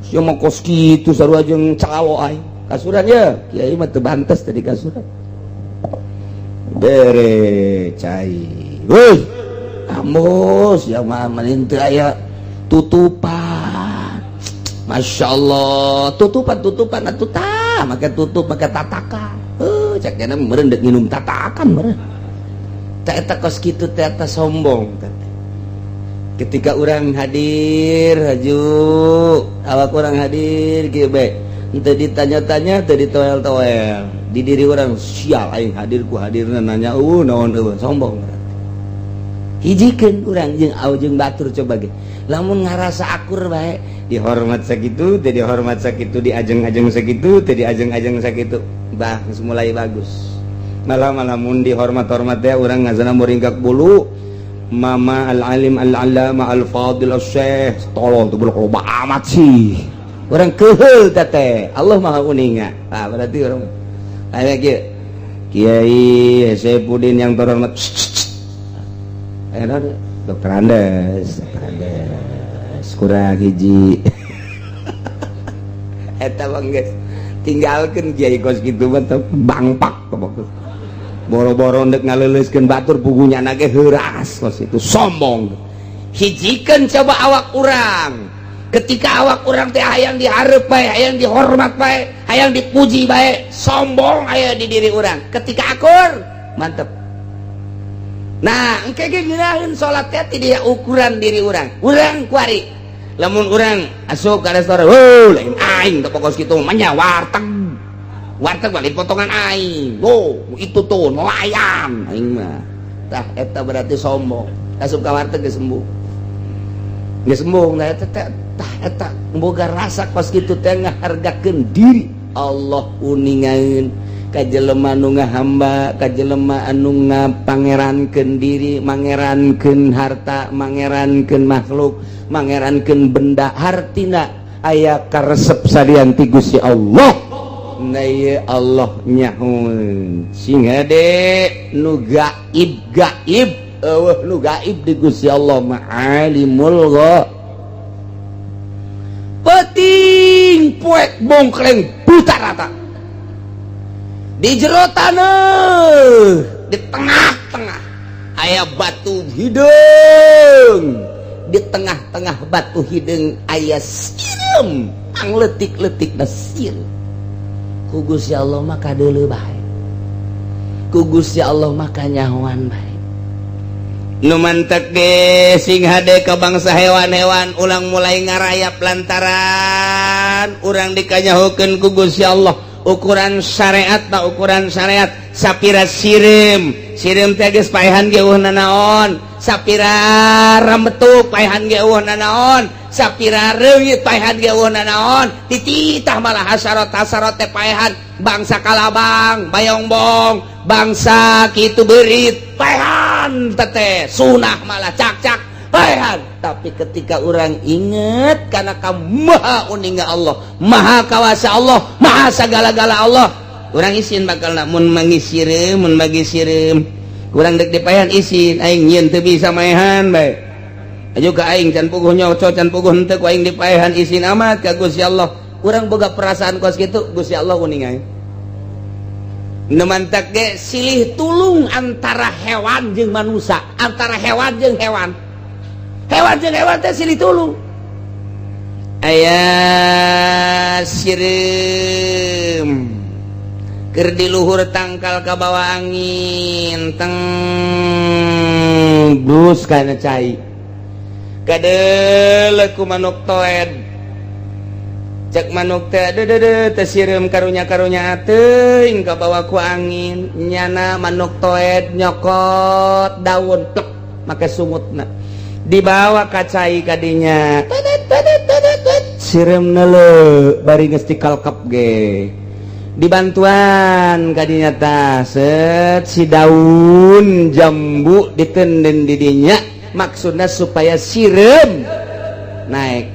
[SPEAKER 2] sia mah kos kitu, sarua jeung calo aing kasuran ya." Kiai mah teu bantes tadi kasuran, bere cai, woi, ambos ya mah mending teu aya tutupan. Masya Allah, tutupan tutupan atuh tah, make tutup, make tatakan. Cek jana meureun deuk nginum tatakan meureun. Tah, eta kos kitu teh, eta sombong teh. Ketika orang hadir haju, awak orang hadir kieu bae, henteu ditanya-tanya, teu ditoel-toel, di diri orang, "Sial, aing hadir ku hadirna nanya eueuh naon eueuh." Sombong berarti. Hijikeun urang jeung au jeung batur coba ge, lamun ngarasa akur bae,
[SPEAKER 1] dihormat sakitu teu dihormat sakitu, diajeng-ajeng sakitu teu diajeng-ajeng sakitu, bah geus mulai bagus. Malah malah mun dihormat-hormat teh urang ngazana muringkak bulu. Mama al-alim al-allama al-fadil al-syekh, tolong tuh, loba amat sih urang keheul teh. Allah Maha uninga. Ah, berarti urang aya kieu, Kiai Saifuddin yang terhormat, aya Dokter Andes, Dokter Andes kurang hiji. Eta bang geus tinggalkeun kiai kos kitu mah teh bangpak. Boro-boro ndek ngaleuleuskeun batur, pugunya ge heuras kos itu sombong.
[SPEAKER 2] Hijikeun coba awak urang, ketika awak urang teh hayang dihareup bae, hayang dihormat bae, hayang dipuji bae, sombong aya di diri urang. Ketika akur, mantep. Nah, engke ge ngeunaheun salat teh ti dia ukuran diri urang. Urang kuari lamun urang asup ka restoran, "Oh, lain aing teh pokos kitu mah nya, warteg warteg balik potongan aing. Oh, itu tuh nelayan aing mah." Tah, eta berarti sombong. Asup ka warteg geus sembuh, geus sembuh. Nah, eta teh, tah eta boga rasa kos kitu teh ngahargakeun diri. Allah uningaeun ka jelema nu ngahamba, ka jelema anu ngapangerankeun diri, mangerankeun harta, mangerankeun makhluk, mangerankeun benda. Hartina aya karesep salian ti Gusti Allah. Nah, ieu Allah nyahoeun sing hade nu gaib gaib, eueuh nu gaib di Gusti Allah, ma'alimul ghaib. Peting poek bongkleng buta rata di jero taneuh, di tengah-tengah aya batu hideung. Di tengah-tengah batu hideung aya sireum, pangletik-letik da sireum. Ku Gusti Allah mah kadeuleu bae, ku Gusti Allah mah kanyahoan bae.
[SPEAKER 1] Nu mantek ge sing hade ka bangsa hewan-hewan, ulang mulai ngarayap lantaran urang dikanyahokeun ku Gusti Allah ukuran syariat tak ukuran syariat. Sapira sireum, sireum teh geus paehan ge eueuh nanaon, sapira rambetuk paehan ge eueuh nanaon, sapira reungit paehan ge eueuh nanaon, tititah malah hasarot hasarot teh paehan, bangsa kalabang, bayongbong, bangsa kitu beurit paehan teteh sunah, malah cak-cak paehan.
[SPEAKER 2] Tapi ketika orang inget karena kamu maha uninga Allah, maha kawasa Allah, maha segala-gala Allah,
[SPEAKER 1] urang isin bakal mun mangi sireum, mun bagi sireum kurang dek dipaehan, isin, "Aing nyieun teu bisa maehan bae aju ka aing, can puguh nyoco, can puguh henteu ku aing dipaehan." Isin amat ka Gusti Allah.
[SPEAKER 2] Urang boga perasaan kos kitu, Gusti Allah uninga.
[SPEAKER 1] Nu mantak ge
[SPEAKER 2] silih tulung antara hewan jeung manusia, antara hewan jeung hewan, hewan jeung hewan teh silih tulung.
[SPEAKER 1] Aya sireum keur di luhur tangkal, kabawa angin teng bus kana cai, kadeuleu ku manuk toed. Cek manuk teh, "Dede teh sireum karunya karunya teuing kabawa ku angin." Nyana manuk toed nyokot daun tek make sungutna, dibawa ka cai kadinya.
[SPEAKER 2] Sireum neuleu bari geus dikalkep ge dibantuan kadinya tah set si daun jambu ditenden di dinya, maksudnya supaya sireum naik.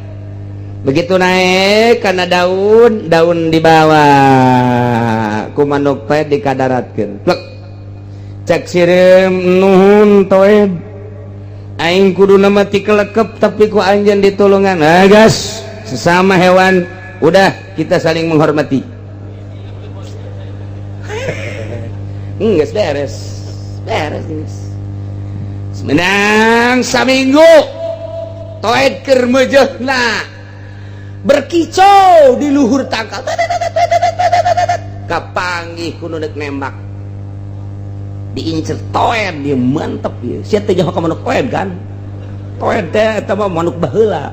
[SPEAKER 2] Begitu naik karena daun, daun dibawa ku manuk teh dikadaratkeun. Plek, cek sireum, "Nuhun, toed, aing kudu mati kelekep, tapi ku anjeun ditulungan." Ah, gas, sesama hewan udah kita saling menghormati. Geus beres beres geus. Menang saminggu, toed keur meujeuhna berkicau di luhur tangkal, kapanggih ku nu deuk nembak, diincer toed. Dia mantep ya, sia teh nyaho ka manuk toed kan? Toed teh eta mah manuk baheula,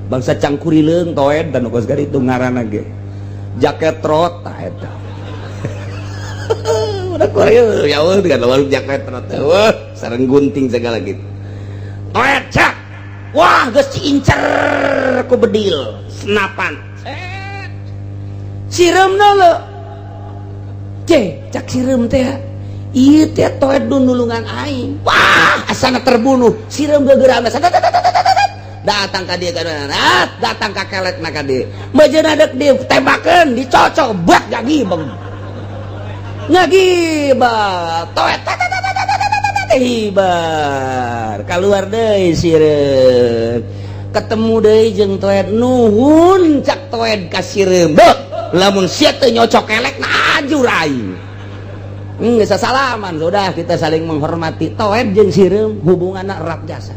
[SPEAKER 2] bangsa cangkurileung toed, dan kos itu ngaranna ge jaket trot. Tah, eta udah Korea ya Allah dengan lawan jaket trot, wah, sareng gunting segala gitu. Toed cak, wah, geus diincer ku bedil senapan. Sireum le cek, cak sireum teh, ieu teh toed nu nulungan aing. Wah, asana terbunuh. Sireum gegeurana datang ka dieu, datang ka kelekna ka dieu, mejeuna deuk ditembakeun, dicocok buat gagibeng ngagibah toet hibar keluar deui. Sireum ketemu deui jeung toed. "Nuhun," cak toed ka sireum, "lamun sia teu nyocok kelek na ajur aing." Geus salaman, sudah kita saling menghormati. Toed jeung sireum hubunganna erat jasa.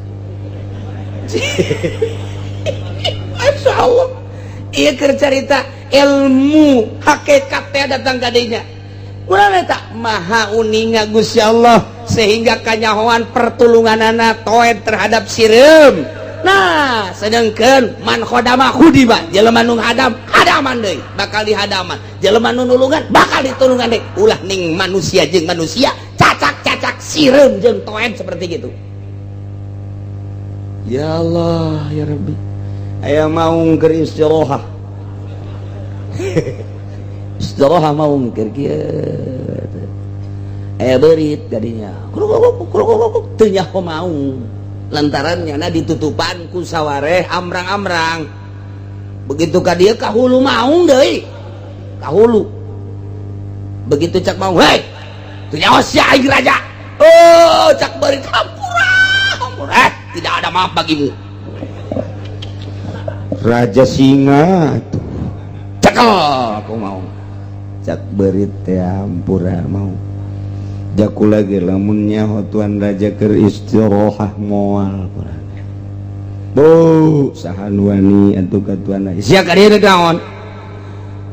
[SPEAKER 2] Masya Allah, ieu keur carita ilmu hakikat teh datang ka dinya. Urang tak maha uninga Gusti Allah sehingga kanyahoan pertulunganana toed terhadap sireum. Nah, sedangkan man khodama khudiba, jelema nu hadam hadaman deui, bakal dihadaman. Jelema nu nulungan bakal ditulungan deui. Ulah ning manusia jeung manusia cacak-cacak sireum jeung toed seperti gitu. Ya Allah ya Rabbi, aya maung keur istirahat, istirahat maung keur kieu, aya beurit gadinya teu nyaho maung lantaran nyana ditutupan ku sawareh amrang-amrang. Begitu ka dieu, ka hulu maung deui, ka hulu. Begitu cak maung, "Hei, teu nyaho sia aing raja." "Oh," cak beurit, "hampura, hampura." "Eh, tidak ada maaf bagimu." Raja singa tuh cekel aku mau cak beurit teh, hampura mau jaku lagi lamun nyaho tuan raja keur istirahat moal. Bu, saha nu wani atuh ka tuan raja? Sia ka dieu naon?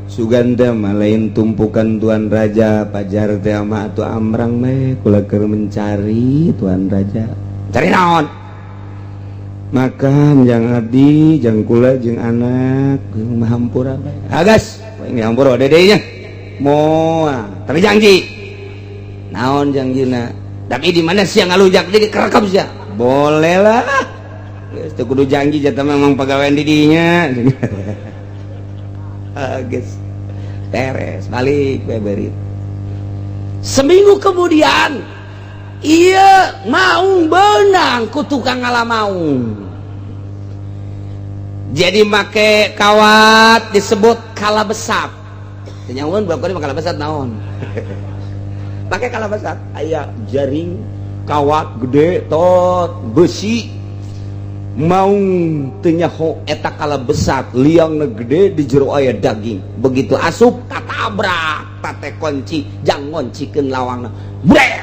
[SPEAKER 2] Sugan teh mah lain tumpukan tuan raja, pajar teh mah atuh amrang meh kula keur mencari tuan raja. Cari naon? Makan jang abdi, jang kula jeung anak. Hampura bae. Agas ini hampura dedenya moal, tapi janji. Naon janjina? Tapi di mana sia ngalujak di kerekam sia? Boleh lah. Geus teu kudu janji, jatah memang pegawaian di dinya. Ah, geus beres, balik beberit. Seminggu kemudian iya maung benang ku tukang ngala maung, jadi make kawat disebut kala besar. Nyawan buat kala besar naon? Pakai kala besar, aya jaring kawat gede tot besi. Maung teu nyaho eta kala besar liang gede, di jero aya daging. Begitu asup katabrak tate kunci jang ngoncikeun lawangna. Brek,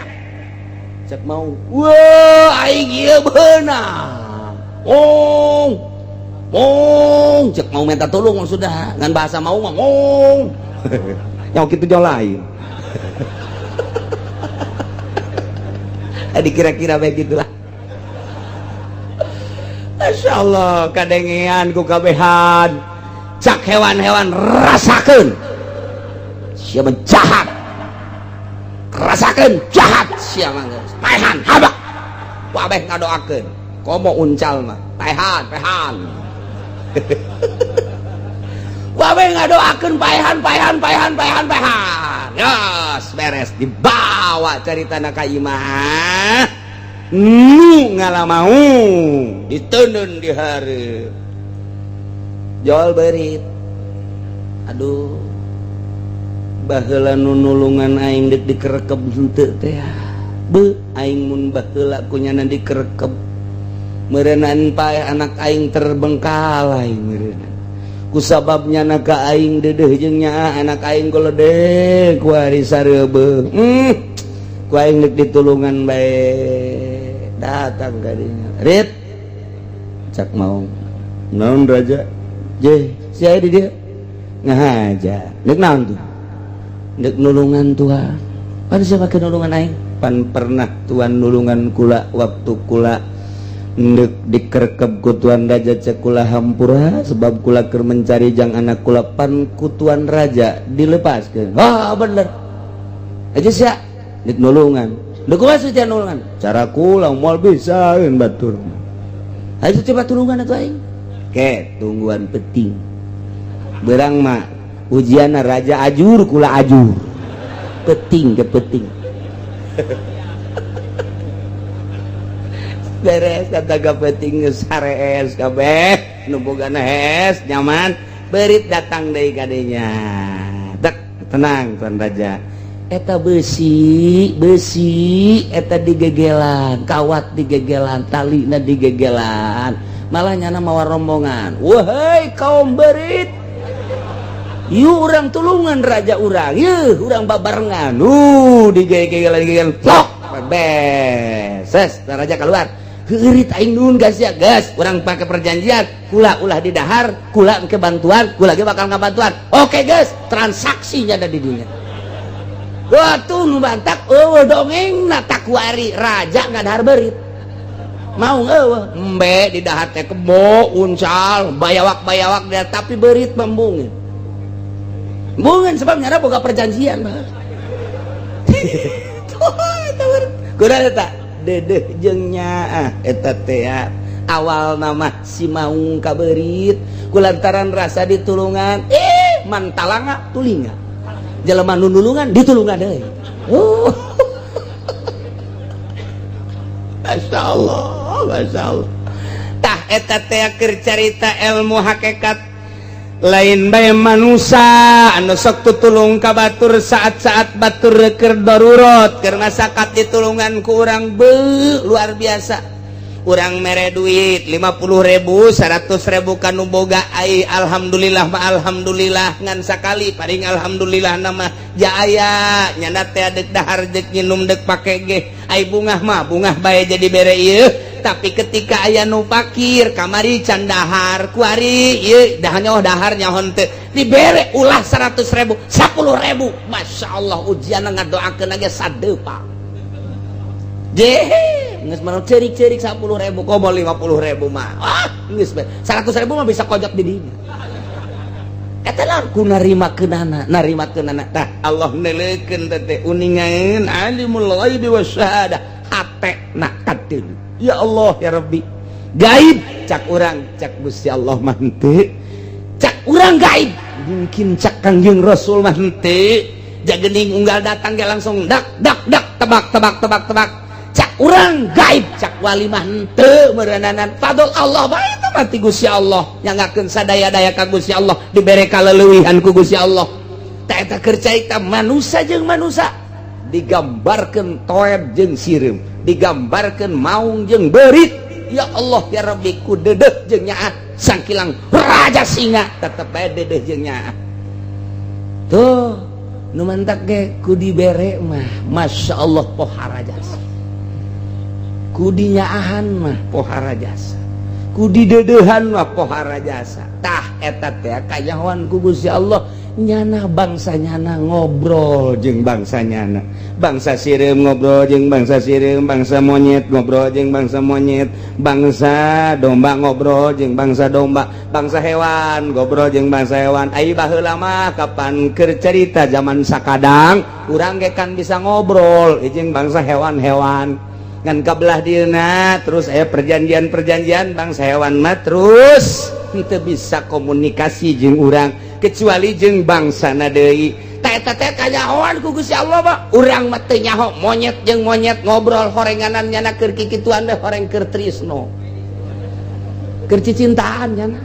[SPEAKER 2] cek maung, "Wah, aing ieu beunang." "Oh, oh," cek mau minta tolong sudah ngan bahasa mau ngomong yang gitu jauh lain. Dikira-kira begitulah. Masya Allah, kadengean ku kabehan. Cak hewan-hewan, "Rasakan siapa jahat, rasakan jahat siapa." Paehan habak wabeh ngadoakeun komo uncal mah paehan paehan. Kabeh ngadoakeun paehan, paehan, paehan, paehan, paehan. Yos, beres, dibawa caritana ka imah nu ngalamau, diteundeun di hareup jol berit. Aduh, baheula nu nulungan aing deuk dikerekeb henteu teh? Be aing mun baheula kunyana dikerekeb, meureunan paeh anak aing terbengkalai meureunan. Kusababnya naka aing dedeh jeung nyaah, anak aing goledek ku ari sareubeuh. Ku aing deuk ditulungan bae. Datang ka dinya, "Rit," cak mau. "Naon, Raja?" "Je sia di dieu ngahaja, deuk naon tuh?" "Deuk nulungan Tuan." "Pan siapa ke nulungan aing?" "Pan pernah Tuan nulungan kula waktu kula ndek dikerkep ku Tuan Raja. Cek kula hampura sebab kula keur mencari jang anak kula, pan ku Tuan Raja dilepaskeun." "Wah, bener aja sia dek nulungan. Dek kumaha sia nulungan? Cara kula moal bisaeun batur. Ayo coba tulungan atuh aing." Ke tungguan penting berang mah ujian raja ajur, kula ajur peting ke peting. Beres kata ga peting, geus harees kabeh nu bogana, hees nyaman. Berit datang deui kadinya dek. "Tenang, Tuan Raja, eta besi besi eta digegelan, kawat digegelan, talina digegelan." Malah nyana mawa rombongan. "Wahai kaum berit, yuk urang tulungan raja urang, yuk urang babarengan." Digegelan, digegelan, plok, beses, raja keluar. "Heurit aing, nuhun gas ya gas. Urang pakai perjanjian, kula ulah di dahar, kula ke bantuan, kula ge bakal ngabantuan." "Oke guys." Transaksinya ada di dunia. Wah, tuh nu bantak eueuh dongeng na takuari raja ngadahar berit mau eueuh embe di dahar teh kebo, uncal, bayawak-bayawak dia, tapi berit membungin embungeun sebab nyara boga perjanjian mah. Kurang eta dedeh jeung nyaah eta teh awal nama si maung ka beurit kulantaran rasa ditulungan. Mantalanga tulinga, jelema nu nulungan ditulungan deui. Oh, Masya Allah, Masya Allah. Tah, eta teh keur carita ilmu hakikat. Lain bae manusia anu sok tutulung ka batur saat-saat batur keur darurat, keur ngasakat ditulungan ku urang. Be luar biasa, urang mere duit 50.000, 100.000 kanu boga. Ai alhamdulillah mah alhamdulillah, ngan sakali paling alhamdulillah nama jaya nyana teh dek dahar, dek nginum, dek pake ge. Ai bungah mah bungah bae jadi bere ieu. Tapi ketika aya nu pakir kamari can dahar, kuari ieu dahar, dahar nyahon teu dibere, ulah 100.000, 10.000, Masya Allah, ujian ngadoakeun ge sadepa jehe. Geus mah ceurik-ceurik 10.000, komo 50.000 mah. Ah, geus 100.000 mah bisa kojok di dinya. Eta lah ku narima keunana, narima keunana. Tah, Allah neuleukeun teh uningaeun alimul ghaibi wasyahadah, hate na kadeul. Ya Allah ya Rabbi, gaib cak urang, cak Gusti Allah mah henteu. Cak urang gaib mungkin, cak Kangjeng Rasul mah henteu. Jagening unggal datang ge langsung dak dak dak, tebak tebak tebak tebak. Cak urang gaib, cak wali mah henteu meureunana. Fadl Allah bae eta mah ti Gusti Allah, nyangakeun sadaya-daya ka Gusti Allah, dibere kaleuwihan ku Gusti Allah. Tah, eta keur carita manusia jeung manusia, digambarkeun toeb jeung sireum, digambarkeun maung jeung beurit. Ya Allah ya Rabbi, ku dedeh jeung nyaah sangkilang raja singa tetep bae dedeh jeung nyaah. Tuh nu mantak ge ku dibere mah Masya Allah pohara jasa, ku dinyaahan mah pohara jasa, ku didedehan mah pohara jasa. Tah, eta teh kanyahoan ku Gusti Allah. Nyana bangsa nyana ngobrol jeung bangsa nyana, bangsa sireum ngobrol jeung bangsa sireum, bangsa monyet ngobrol jeung bangsa monyet, bangsa domba ngobrol jeung bangsa domba, bangsa hewan ngobrol jeung bangsa hewan. Ai baheula mah kapan keur cerita zaman sakadang urang ge kan bisa ngobrol jeung bangsa hewan-hewan, ngan kabelah dieuna terus aya perjanjian-perjanjian, bangsa hewan mah terus henteu bisa komunikasi jeung urang. Kecuali jeung bangsana deui. Tah, eta teh kanyahoan ku Gusti Allah mah. Urang mah teu nyaho, monyet jeung monyet ngobrol horenganan nyana keur kikituan teh, horeng keur trisno, keur cicintaan nyana.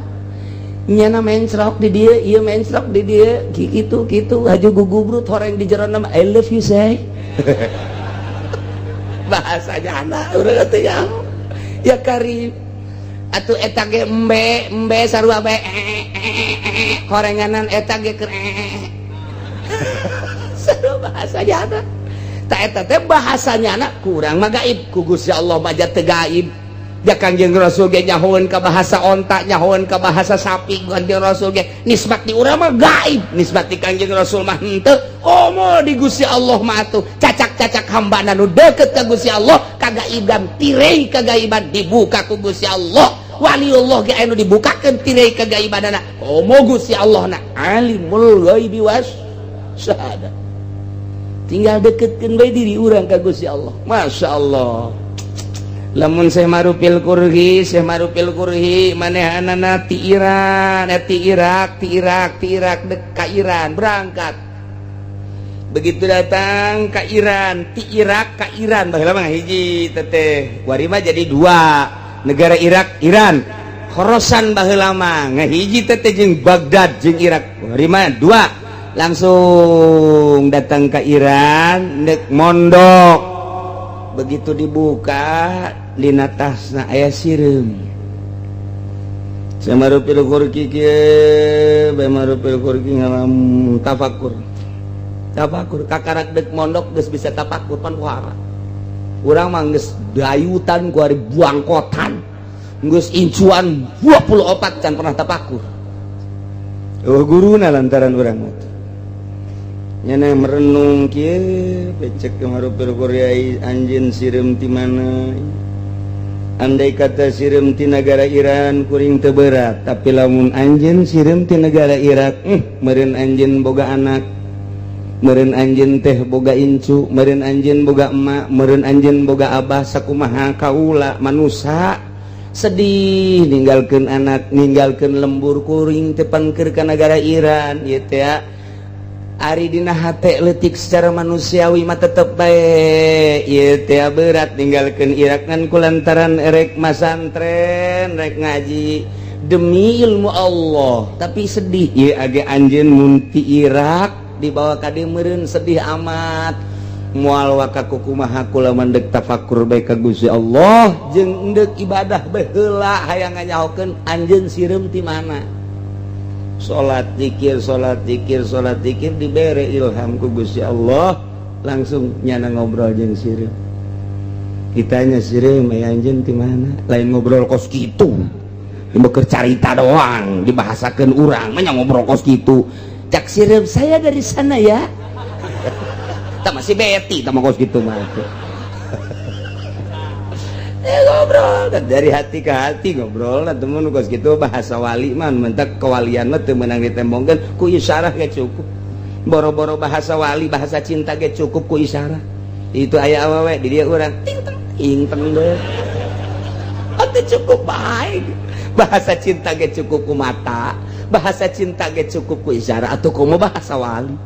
[SPEAKER 2] Nyana mencrok di dieu, ieu mencrok di dieu, kitu kitu haju gugubrut horeng di jero nama, "I love you, say." Bahasanya anak urang teh nyaho. Ya karim atuh, eta ge embe embe sarua bae horenganan, eta ge keur sarua bahasanya anak. Tah, eta teh bahasanya anak kurang mah gaib ku Gusti Allah mah teu gaib. Ya, Kangjeng Rasul ge nyahoeun ka bahasa onta, nyahoeun ka bahasa sapi Kangjeng Rasul ge. Nisbat di urang mah gaib, nisbat di Kangjeng Rasul mah henteu. Komo di Gusti Allah mah atuh cacak-cacak hamba nu deket ka Gusti Allah, kagaiban, tirai kagaiban dibuka ku Gusti Allah. Waliullah ge anu dibukakeun tirai kagaibanana, komo Gusti Allah na alimul ghaibi was syahadah. Tinggal deketkeun bae diri urang ka Gusti Allah. Masya Allah, lamun Syekh Marufil Kurhi, Syekh Marufil Kurhi manehanana ti Iran, eh, ti Irak, ti Irak, ti Irak dek ka Iran, berangkat. Begitu datang ke Iran, ti Irak ke Iran, baheula mah hiji teteh, kuari mah jadi dua negara, Irak, Iran. Khorosan baheula mah ngahiji teteh jeung Baghdad jeung Irak, kuari mah dua. Langsung datang ke Iran dek mondok. Begitu dibuka dina tasna aya sireum. Samarupil kurki kieu bae, marupil kurki ngalam tafakur, tafakur. Kakarak dek mondok geus bisa tafakur. Pan puhara urang mah geus dayutan ku ari buangkotan, geus incuan 24 can pernah tafakur. Oh, guruna lantaran urang mah nyana merenung kieu, pecek ke marupil kuryai, "Anjeun sireum ti mana? Andai kata sireum ti negara Iran, kuring teu berat, tapi lamun anjeun sireum ti negara Irak, meureun anjeun boga anak, meureun anjeun teh boga incu, meureun anjeun boga emak, meureun anjeun boga abah. Sakumaha kaula manusa sedih ninggalkeun anak, ninggalkeun lembur kuring teh pan keur ka negara Iran ieu teh." Ari dina hate leutik, secara manusiawi mah tetep bae ieu teh berat ninggalkeun Irak, ngan kulantaran erek masantren, rek ngaji demi ilmu Allah, tapi sedih ieu age. Anjeun mun ti Irak dibawa ka dieu meureun sedih amat. Moal waka kumaha kula mandek tafakur bae ka Gusti Allah jeung endek ibadah bae heula, hayang nganyahokeun anjeun sireum ti mana. Salat, zikir, salat, zikir, salat, zikir, dibere ilham ku Gusti Allah, langsung nyana ngobrol jeung sireum. Ditanya sireum, "Aya anjeun ti mana?" Lain ngobrol kos kitu, keur carita doang dibahasakeun urang mah ngobrol kos kitu. Cak sireum, "Saya dari sana ya." Tak masih beti tak kos gitu mah. Ngobrol dari hati ke hati, ngobrol lah temen kos gitu. Bahasa wali mah mentak kewalian mah teu meunang ditembongkeun ku isyarah ge cukup. Boro-boro bahasa wali, bahasa cinta ge cukup ku isyarah. Itu aya awewe di dia, urang ting teng ing teng deh. Atuh cukup baik, bahasa cinta ge cukup ku mata, bahasa cinta ge cukup ku isyarah, atau komo bahasa wali.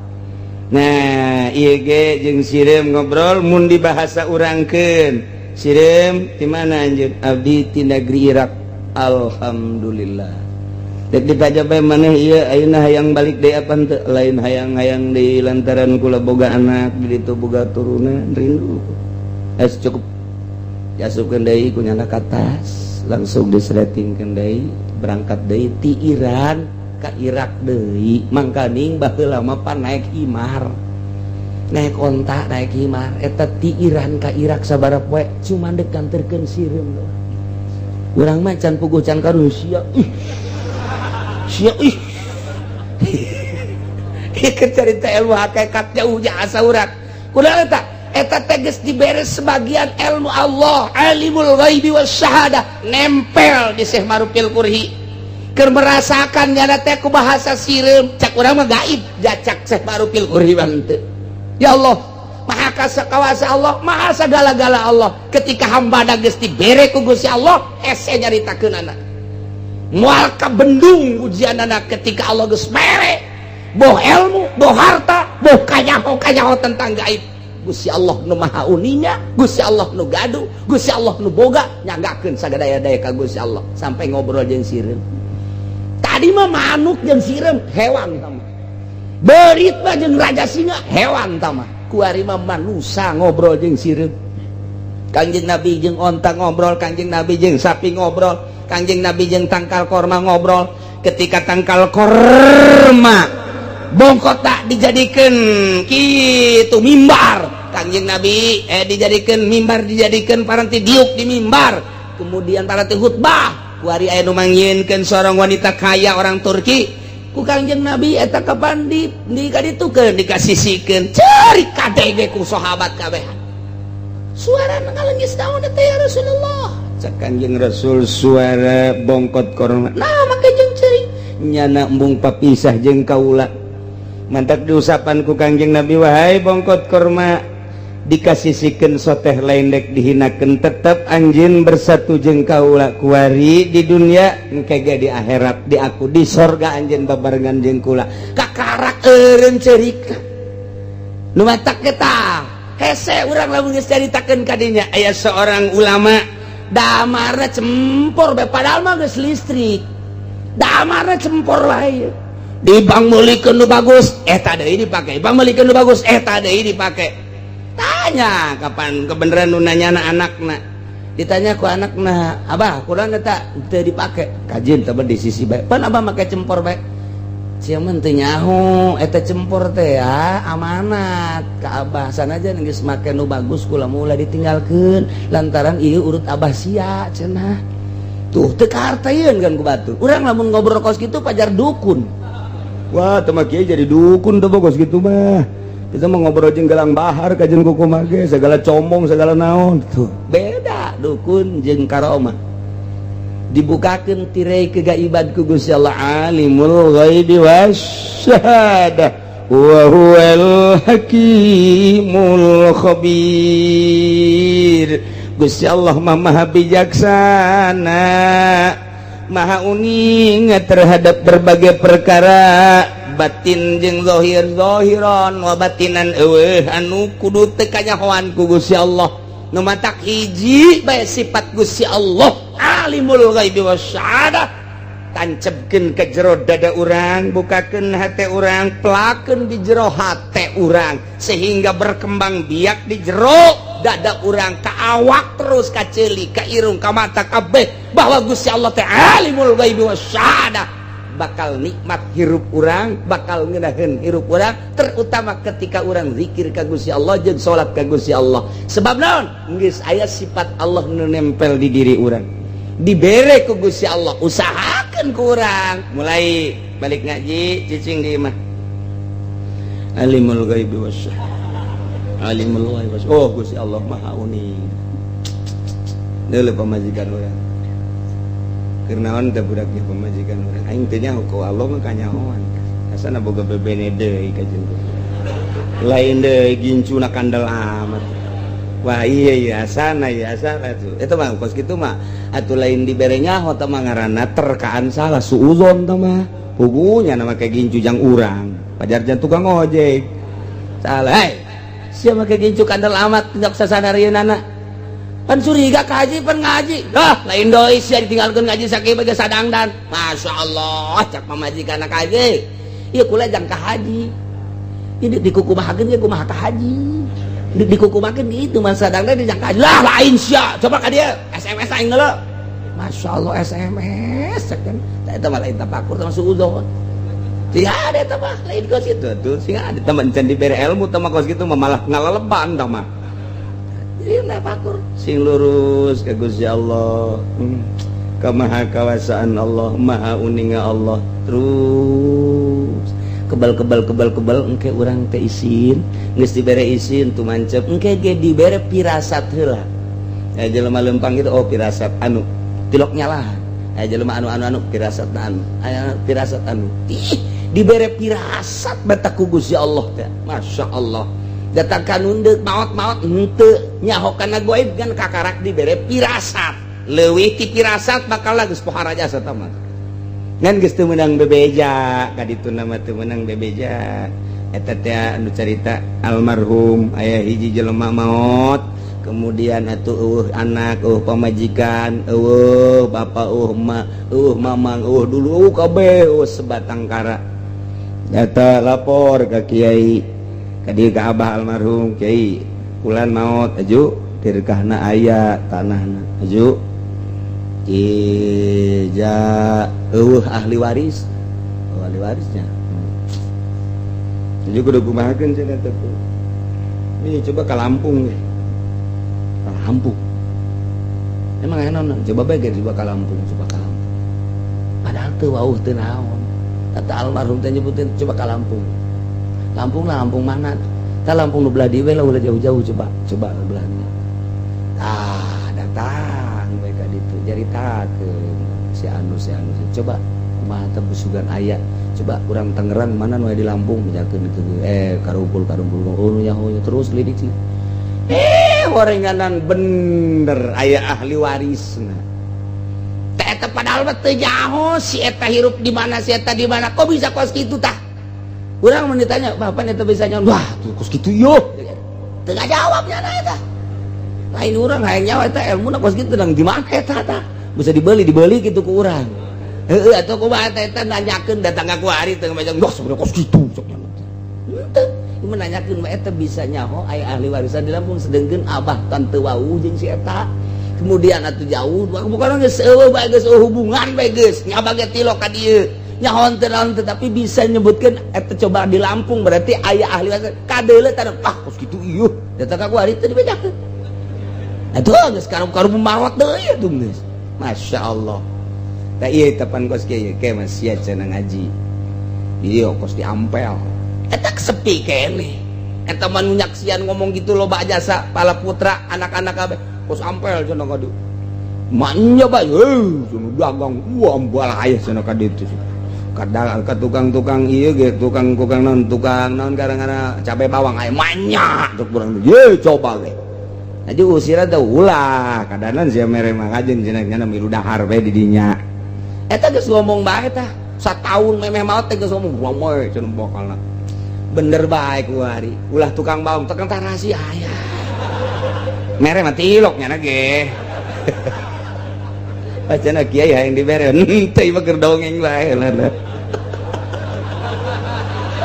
[SPEAKER 2] Nah, ieu ge jeung sireum ngobrol, mun di bahasa urangkeun, "Sireum di mana anjeun?" "Abdi ti negeri Irak." "Alhamdulillah." Dek ditanya bae, "Maneh ieu ayeuna hayang balik deui apa henteu?" "Lain hayang-hayang deui, lantaran kula boga anak di ditu, boga turunan, rindu." Es cukup, diasupkeun deui ku nyana ka tas, langsung disletingkeun deui, berangkat deui ti Iran ka Irak deui. Mangkaning baheula mah pan naik himar, naik onta, naik himar. Eta ti Iran ka Irak sabaraha poe cuma dek nganterkeun sireum doang. Urang mah can puguh, can karuh sia, ih sia, ih. Ieu carita ilmu hakikat jauh jasa urang kunaon eta. Eta teh geus dibere sebagian ilmu Allah, alimul ghaibi was syahadah, nempel di Syekh Marupil Kurhi keur merasakan nyana teh ku bahasa sireum. Cak urang mah gaib, jacak Syekh Marupil Kurhi mah henteu. Ya Allah, maha kawasa Allah, maha segala-gala Allah. Ketika hamba geus dibere ku Gusti Allah, ese nyaritakeun anak. Moal kabendung ujianana ketika Allah geus mere boh ilmu, boh harta, boh kanyaho kanyaho tentang gaib. Gusti Allah nu maha uninga, Gusti Allah nu gaduh, Gusti Allah nu boga, nyanggakeun sagadaya-daya ka Gusti Allah sampai ngobrol jeung sireum. Tadi mah manuk jeung sireum, hewan tama. Berit mah jeung raja singa, hewan tama. Kuari mah manusa ngobrol jeung sireum. Kangjeng Nabi jeung onta ngobrol, Kangjeng Nabi jeung sapi ngobrol, Kangjeng Nabi jeung tangkal korma ngobrol. Ketika tangkal korma bongkot tak dijadikan gitu mimbar, Kangjeng Nabi dijadikan mimbar, dijadikan paranti diuk di mimbar, kemudian paranti khutbah. Kuari aya nu mangyieunkeun seorang wanita kaya orang Turki ku Kangjeng Nabi eta kapan di kaditukeun, dikasisikeun, ceurik kadenge ku sahabat kabehan. Suara ngalengis naon teh, ya Rasulullah?
[SPEAKER 1] Cek Kanjeng Rasul, suara bongkot korma.
[SPEAKER 2] Nah, make jeung ceurik?
[SPEAKER 1] Nyana embung papisah jeung kaula. Mantak diusapan ku Kangjeng Nabi, wahai bongkot korma, dikasisikeun soteh lain dek dihinakeun, tetep anjeun bersatu jeung kaula kuari di dunia, engke ge di akhirat, di aku di sorga anjeun babarengan jeung kula.
[SPEAKER 2] Kakarak eureun ceurik nu matak eta hese urang lamun geus caritakeun ka dinya.
[SPEAKER 1] Aya seorang ulama.
[SPEAKER 2] Damarna cempor bae, padahal mah geus listrik, damarna cempor wae. Di bank meulikeun nu bagus, eta deui dipake. Bank meulikeun nu bagus, eta deui dipake.
[SPEAKER 1] Tanya kapan kebenaran nu nanya anakna, ditanya ku anakna, abah kurang eta teu dipake kajeun teh di sisi bae, pan abah make cempor bae. Sia mah teu nyaho eta cempor teh ya amanat ka abah. Sanajan geus make nu bagus, kula mah ulah ditinggalkeun lantaran ieu urut abah sia cenah.
[SPEAKER 2] Tuh, teu kaharteun kan ku batur urang lamun ngobrol kos kitu, pajar dukun.
[SPEAKER 1] Wah, teu mah kieu jadi dukun tuh kos kitu mah. Kita mau ngobrol jeung gelang bahar kajeun kuku ge segala comong segala naon
[SPEAKER 2] tuh. Beda dukun jeung karomah. Dibukakeun tirai kegaiban ku Gusti Allah,
[SPEAKER 1] alimul ghaibi wasyahadah wa huwal hakimul khabir. Gusti Allah mah maha bijaksana, maha uninga terhadap berbagai perkara batin jeung zahir, zahiran wa batinan. Eueuh anu kudu teu kanyahoan ku Gusti Allah. Nu matak hiji bae sifat Gusti Allah, alimul ghaibi wasyahadah, tancebkeun ke jero dada urang, bukakeun hate urang, pelakeun di jero hate urang sehingga berkembang biak di jero dada urang, ka awak terus, ka ceuli, ka irung, ka mata, kabeh, bahwa Gusti Allah teh alimul ghaibi wasyahadah. Bakal nikmat hirup urang, bakal ngeunaheun hirup urang, terutama ketika urang zikir ka Gusti Allah jeung salat ka Gusti Allah. Sebab naon? Geus aya sifat Allah nu nempel di diri urang, dibere ku Gusti Allah. Usahakeun ku urang mulai balik ngaji cicing di imah, alimul ghaibi wasyahadah, alimul ghaibi wasyahadah. Oh, Gusti Allah maha uning. Deuleu pamajikan urang. Keur naon teh budaknya pamajikan urang? Aing teh nyaho ku Allah mah kanyahoan. Asana boga bebene deui ka jeung lain deui, gincuna kandel amat. Wah, iya iya, asana iya, asana tuh. Eta mah kos kitu mah atuh lain dibere nyaho, teh mah ngaranna terkaan salah, suuzon teh mah. Pugunya nama kayak gincu jang urang pajar jan tukang ojek salah. Hei,
[SPEAKER 2] sia make gincu kandel amat, tindak sasanarieunana. Pan curiga ka haji, pan ngaji. Ah, lain doi sia ditinggalkeun ngaji sakieu bae sadangdan. Masya Allah, cak pamajikan ka haji. Ieu kula jang ka haji. Ini dikukumahakeun ge kumaha ka haji. Dikukumahakeun gitu mah sadangdan di jang ka haji. Lah, lain sia, coba ka dieu SMS aing heula. Masya Allah, SMS cek kan. Eta mah lain tapakur, teh suudzon. Sing ada eta mah lain kos kitu
[SPEAKER 1] tuh, sing ada teman can dibere ilmu teh mah kos kitu mah malah ngaleleban tah mah.
[SPEAKER 2] Jadi tapakur.
[SPEAKER 1] Sing lurus ke Gusti Allah, kemaha kawasaan Allah, maha uninga Allah, terus
[SPEAKER 2] kebal kebal kebal kebal. Engke urang teh isin, geus dibere isin tuh mancep, engke ge dibere pirasat heula.
[SPEAKER 1] Ya, jelema lempang itu, oh, pirasat anu
[SPEAKER 2] tilok nyala. Eh, jelema anu anu anu pirasat anu, aya pirasat anu. Ih, dibere pirasat beta ku Gusti Allah teh. Masya Allah, datang kanundeuk maot-maot henteu nyaho kana goib kan kakarak dibere pirasat. Leuwih ti pirasat bakal geus pohara jasa mah.
[SPEAKER 1] Ngan geus teu meunang bebeja ka ditu nama teu meunang bebeja. Eta teh anu carita almarhum aya hiji jelema maot, kemudian atuh eueuh anak, eueuh pamajikan, eueuh bapa, eueuh emak, eueuh mamang, eueuh dulu, eueuh kabeh, eueuh sebatang kara. Eta lapor ka kiai, ka dieu ka abah almarhum, "Kiai, fulan maot, aju tirkahna aya tanahna, aju ija eueuh ahli waris." Oh, ahli warisnya. Jadi kudu kumahakeun cenah teh. Ini coba ke Lampung nih. Ke Lampung. Emang aya naon? Coba bae coba ke Lampung, coba ke Lampung. Padahal teu wauh teu naon. Kata almarhum teh nyebutin coba ke Lampung. Lampung lah, Lampung mana? Tah Lampung nu belah dieu we lah, ulah jauh-jauh, coba, coba belah dieu. Ah, datang we ka ditu jaritakeun si anu si anu. Coba kumaha teh busugan aya. Coba urang Tangerang mana nu aya di Lampung bejakeun kitu, karumpul karumpul, oh nyaho terus lidik sih. Horenganan bener aya ahli warisna. Teh eta padahal mah teu nyaho si eta hirup di mana, si eta di mana, kok bisa kos kitu tah? Urang mun ditanya, "Bapak eta bisa nyaho?" Wah, tuh kos kitu yo. Teu ngajawab nya eta. Lain urang hayang nyawa eta ilmuna kos kitu nang di mana eta tah? Bisa dibeli dibeli kitu ku urang. Heeh, atuh kumaha teh eta nanyakeun datang ka kuari teu ngabajang, "Wah, sebenarnya kos kitu." Sok nya. Henteu, menanyakeun mah eta bisa nyaho aya ahli warisan di Lampung, sedengkeun abah tante wau jeung si eta. Kemudian atuh jauh, bukan geus eueuh bae, geus hubungan bae geus, ngabah ge tilok ka dieu. Nyaho teu naon teu, tapi bisa nyebutkeun eta coba di Lampung berarti aya ahli warisan. Kadeuleu tah, ah kos kitu ieu. Datang ka kuari teu dibejakeun. Atuh geus karum-karum marot deui atuh geus. Masya Allah. Tak iya tepan kos kieu ke mas sia cenah ngaji. Ieu kos diampel. Eta sepi keneh. Eta mah nu nyaksian ngomong gitu loba jasa pala putra anak-anak kabeh. Kos ampel cenah ka dieu. Manya bae heuh cenah dagang wah balaya cenah ka ditu. Kadang ka tukang-tukang ieu ge tukang-tukang naon tukang naon gara-gara cabe bawang aya manya tuk urang ye coba ge. Aja usira teh ulah kadanan sia mere mah kajeun cenah nya milu dahar bae di dinya. Eta geus ngomong bae tah. Sataun memeh maot teh geus ngomong ramai cenah bakalna. Bener bae ku hari. Ulah tukang bawang, tukang tarasi aya. Mere mah tilok nya ge. Bacana kiai hayang dibere henteu mah keur dongeng bae lah.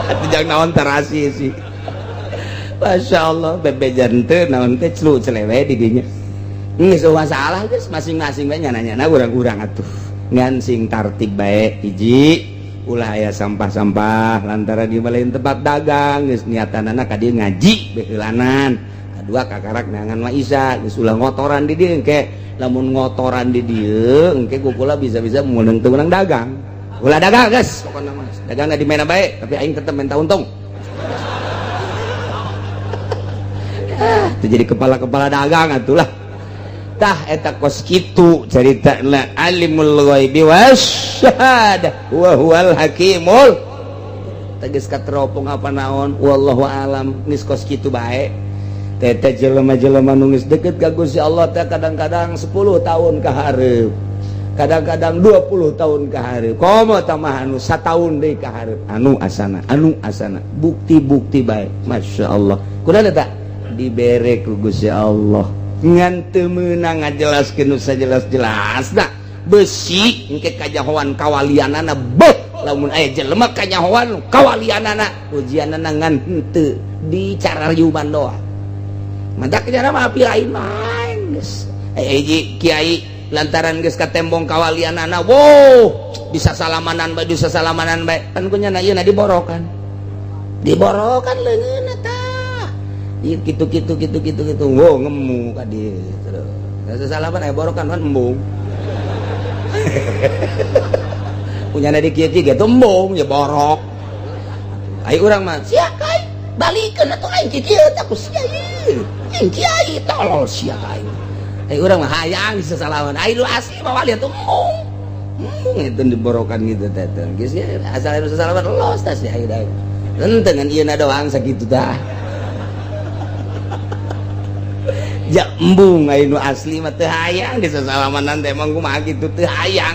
[SPEAKER 1] Atuh jang naon tarasi sih. Masya Allah, bebejan teu naon teh celu celewe di dinya. Geus masalah geus masing-masing bae nyana-nyana urang-urang atuh. Ngan sing tartib bae hiji, ulah aya sampah-sampah lantaran di lain tempat dagang geus niatanana ka dieu ngaji beheulanan. Kadua kakarak neangan maisa geus ulah ngotoran di dieu engke, lamun ngotoran di dieu engke kukula bisa-bisa meunang teu meunang dagang. Ulah dagang geus pokona mah. Dagangna di mana bae tapi aing tetep minta untung. Itu jadi kepala-kepala dagang atulah. Tah eta kos kitu caritana alimul ghaibi wasyahadah wa huwal hakimul. Tegas kateropong apa naon wallahu alam geus kos kitu bae. Teh jelema-jelema nu geus deket ka Gusti Allah teh kadang-kadang 10 tahun ka hareup. Kadang-kadang 20 tahun ka hareup. Komo tamah anu sataun deui ka hareup. Anu asana, anu asana. Bukti-bukti bae. Masya Allah. Kunaon eta? Dibere ku Gusti Allah. Ngan teu meunang ngajelaskeun nu sajelas-jelasna. Besi engke kajahoan kawalianana beuh lamun aya jelema kanyahoan kawalianana ujianana ngan henteu di carariuman doang. Mantak jana mah api lain main geus. Hiji kiai lantaran geus katembong kawalianana, wow, bisa salamanan bae, bisa salamanan bae. Kan ku nya ieu na diborokan. Diborokan leungeun eta. Ieu kitu kitu kitu kitu kitu. Wow, ngemu ka dieu. Terus salaman aya borokan kan embung. Punya di kieu kieu gitu embung ya borok. Ayo urang mah sia kai balikeun atuh aing kieu kieu teh ku sia ieu. Aing kiai tolol sia ka aing. Ayo urang mah hayang sesalaman. Ayo lu asli mah wali atuh embung. Embung itu diborokan gitu teh teh. Geus ya asal anu sesalaman los tah sia aing. Henteu ngan ieu na doang sakitu tah. Ja embung ayo nu asli mah teu hayang disesalaman teh emang kumaha kitu teu hayang.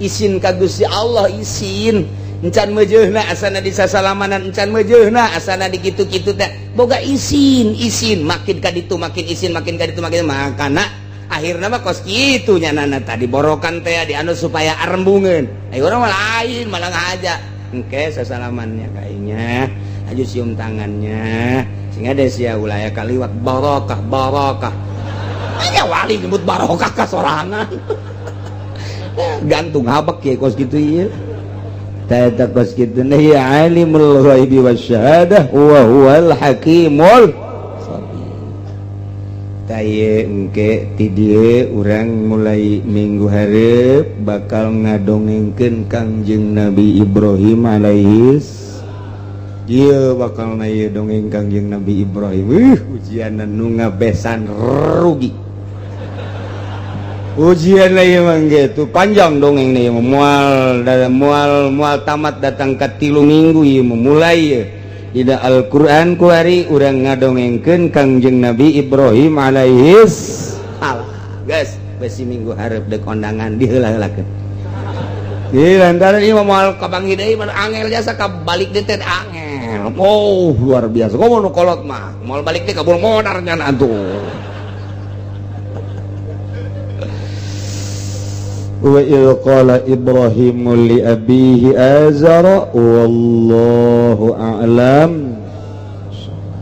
[SPEAKER 2] Isin ka Gusti Allah, isin encan meujeuhna asana di sasalamanan, encan meujeuhna asana di kitu-kitu teh boga isin. Isin makin ka ditu makin isin, makin ka ditu makin, makana akhirna mah kos kitu nyanana tadi borokan teh di anu supaya arembungeun. Ayo urang mah lain, malah ngaja engke sasalamannya kayaknya aju cium tangannya sehingga deh sia ulah kaliwat barokah barokah. Aya wali nyebut barokah ka sorangan, gantung habek ya kos gitu ieu. Tah, kos kitu ya, alimul ghaibi wasyahadah wa huwal hakimul khabir. Tah, engke ti dieu urang mulai minggu hareup bakal ngadongengkeun Kangjeng Nabi Ibrahim alaihis. Ieu bakal na ieu dongeng Kangjeng Nabi Ibrahim. Ujian nu ngabesan rugi. Ujian lah ieu mah gitu. Panjang dongeng nih, moal moal moal tamat datang ke 3 minggu ieu mah. Mulai ieu dina Al-Qur'an kuari urang ngadongengkeun Kangjeng Nabi Ibrahim alaihis salam. Guys, besi minggu hareup dek kondangan diheula-heulakeun. Iya, lantaran ieu mah moal kapanggih deui mah angel jasa ka balik deui teh angel. Oh, luar biasa. Komo nu kolot mah moal balik deui kabur modar nya atuh.
[SPEAKER 3] Wa idh qala Ibrahimu li abihi Azara, wallahu a'lam.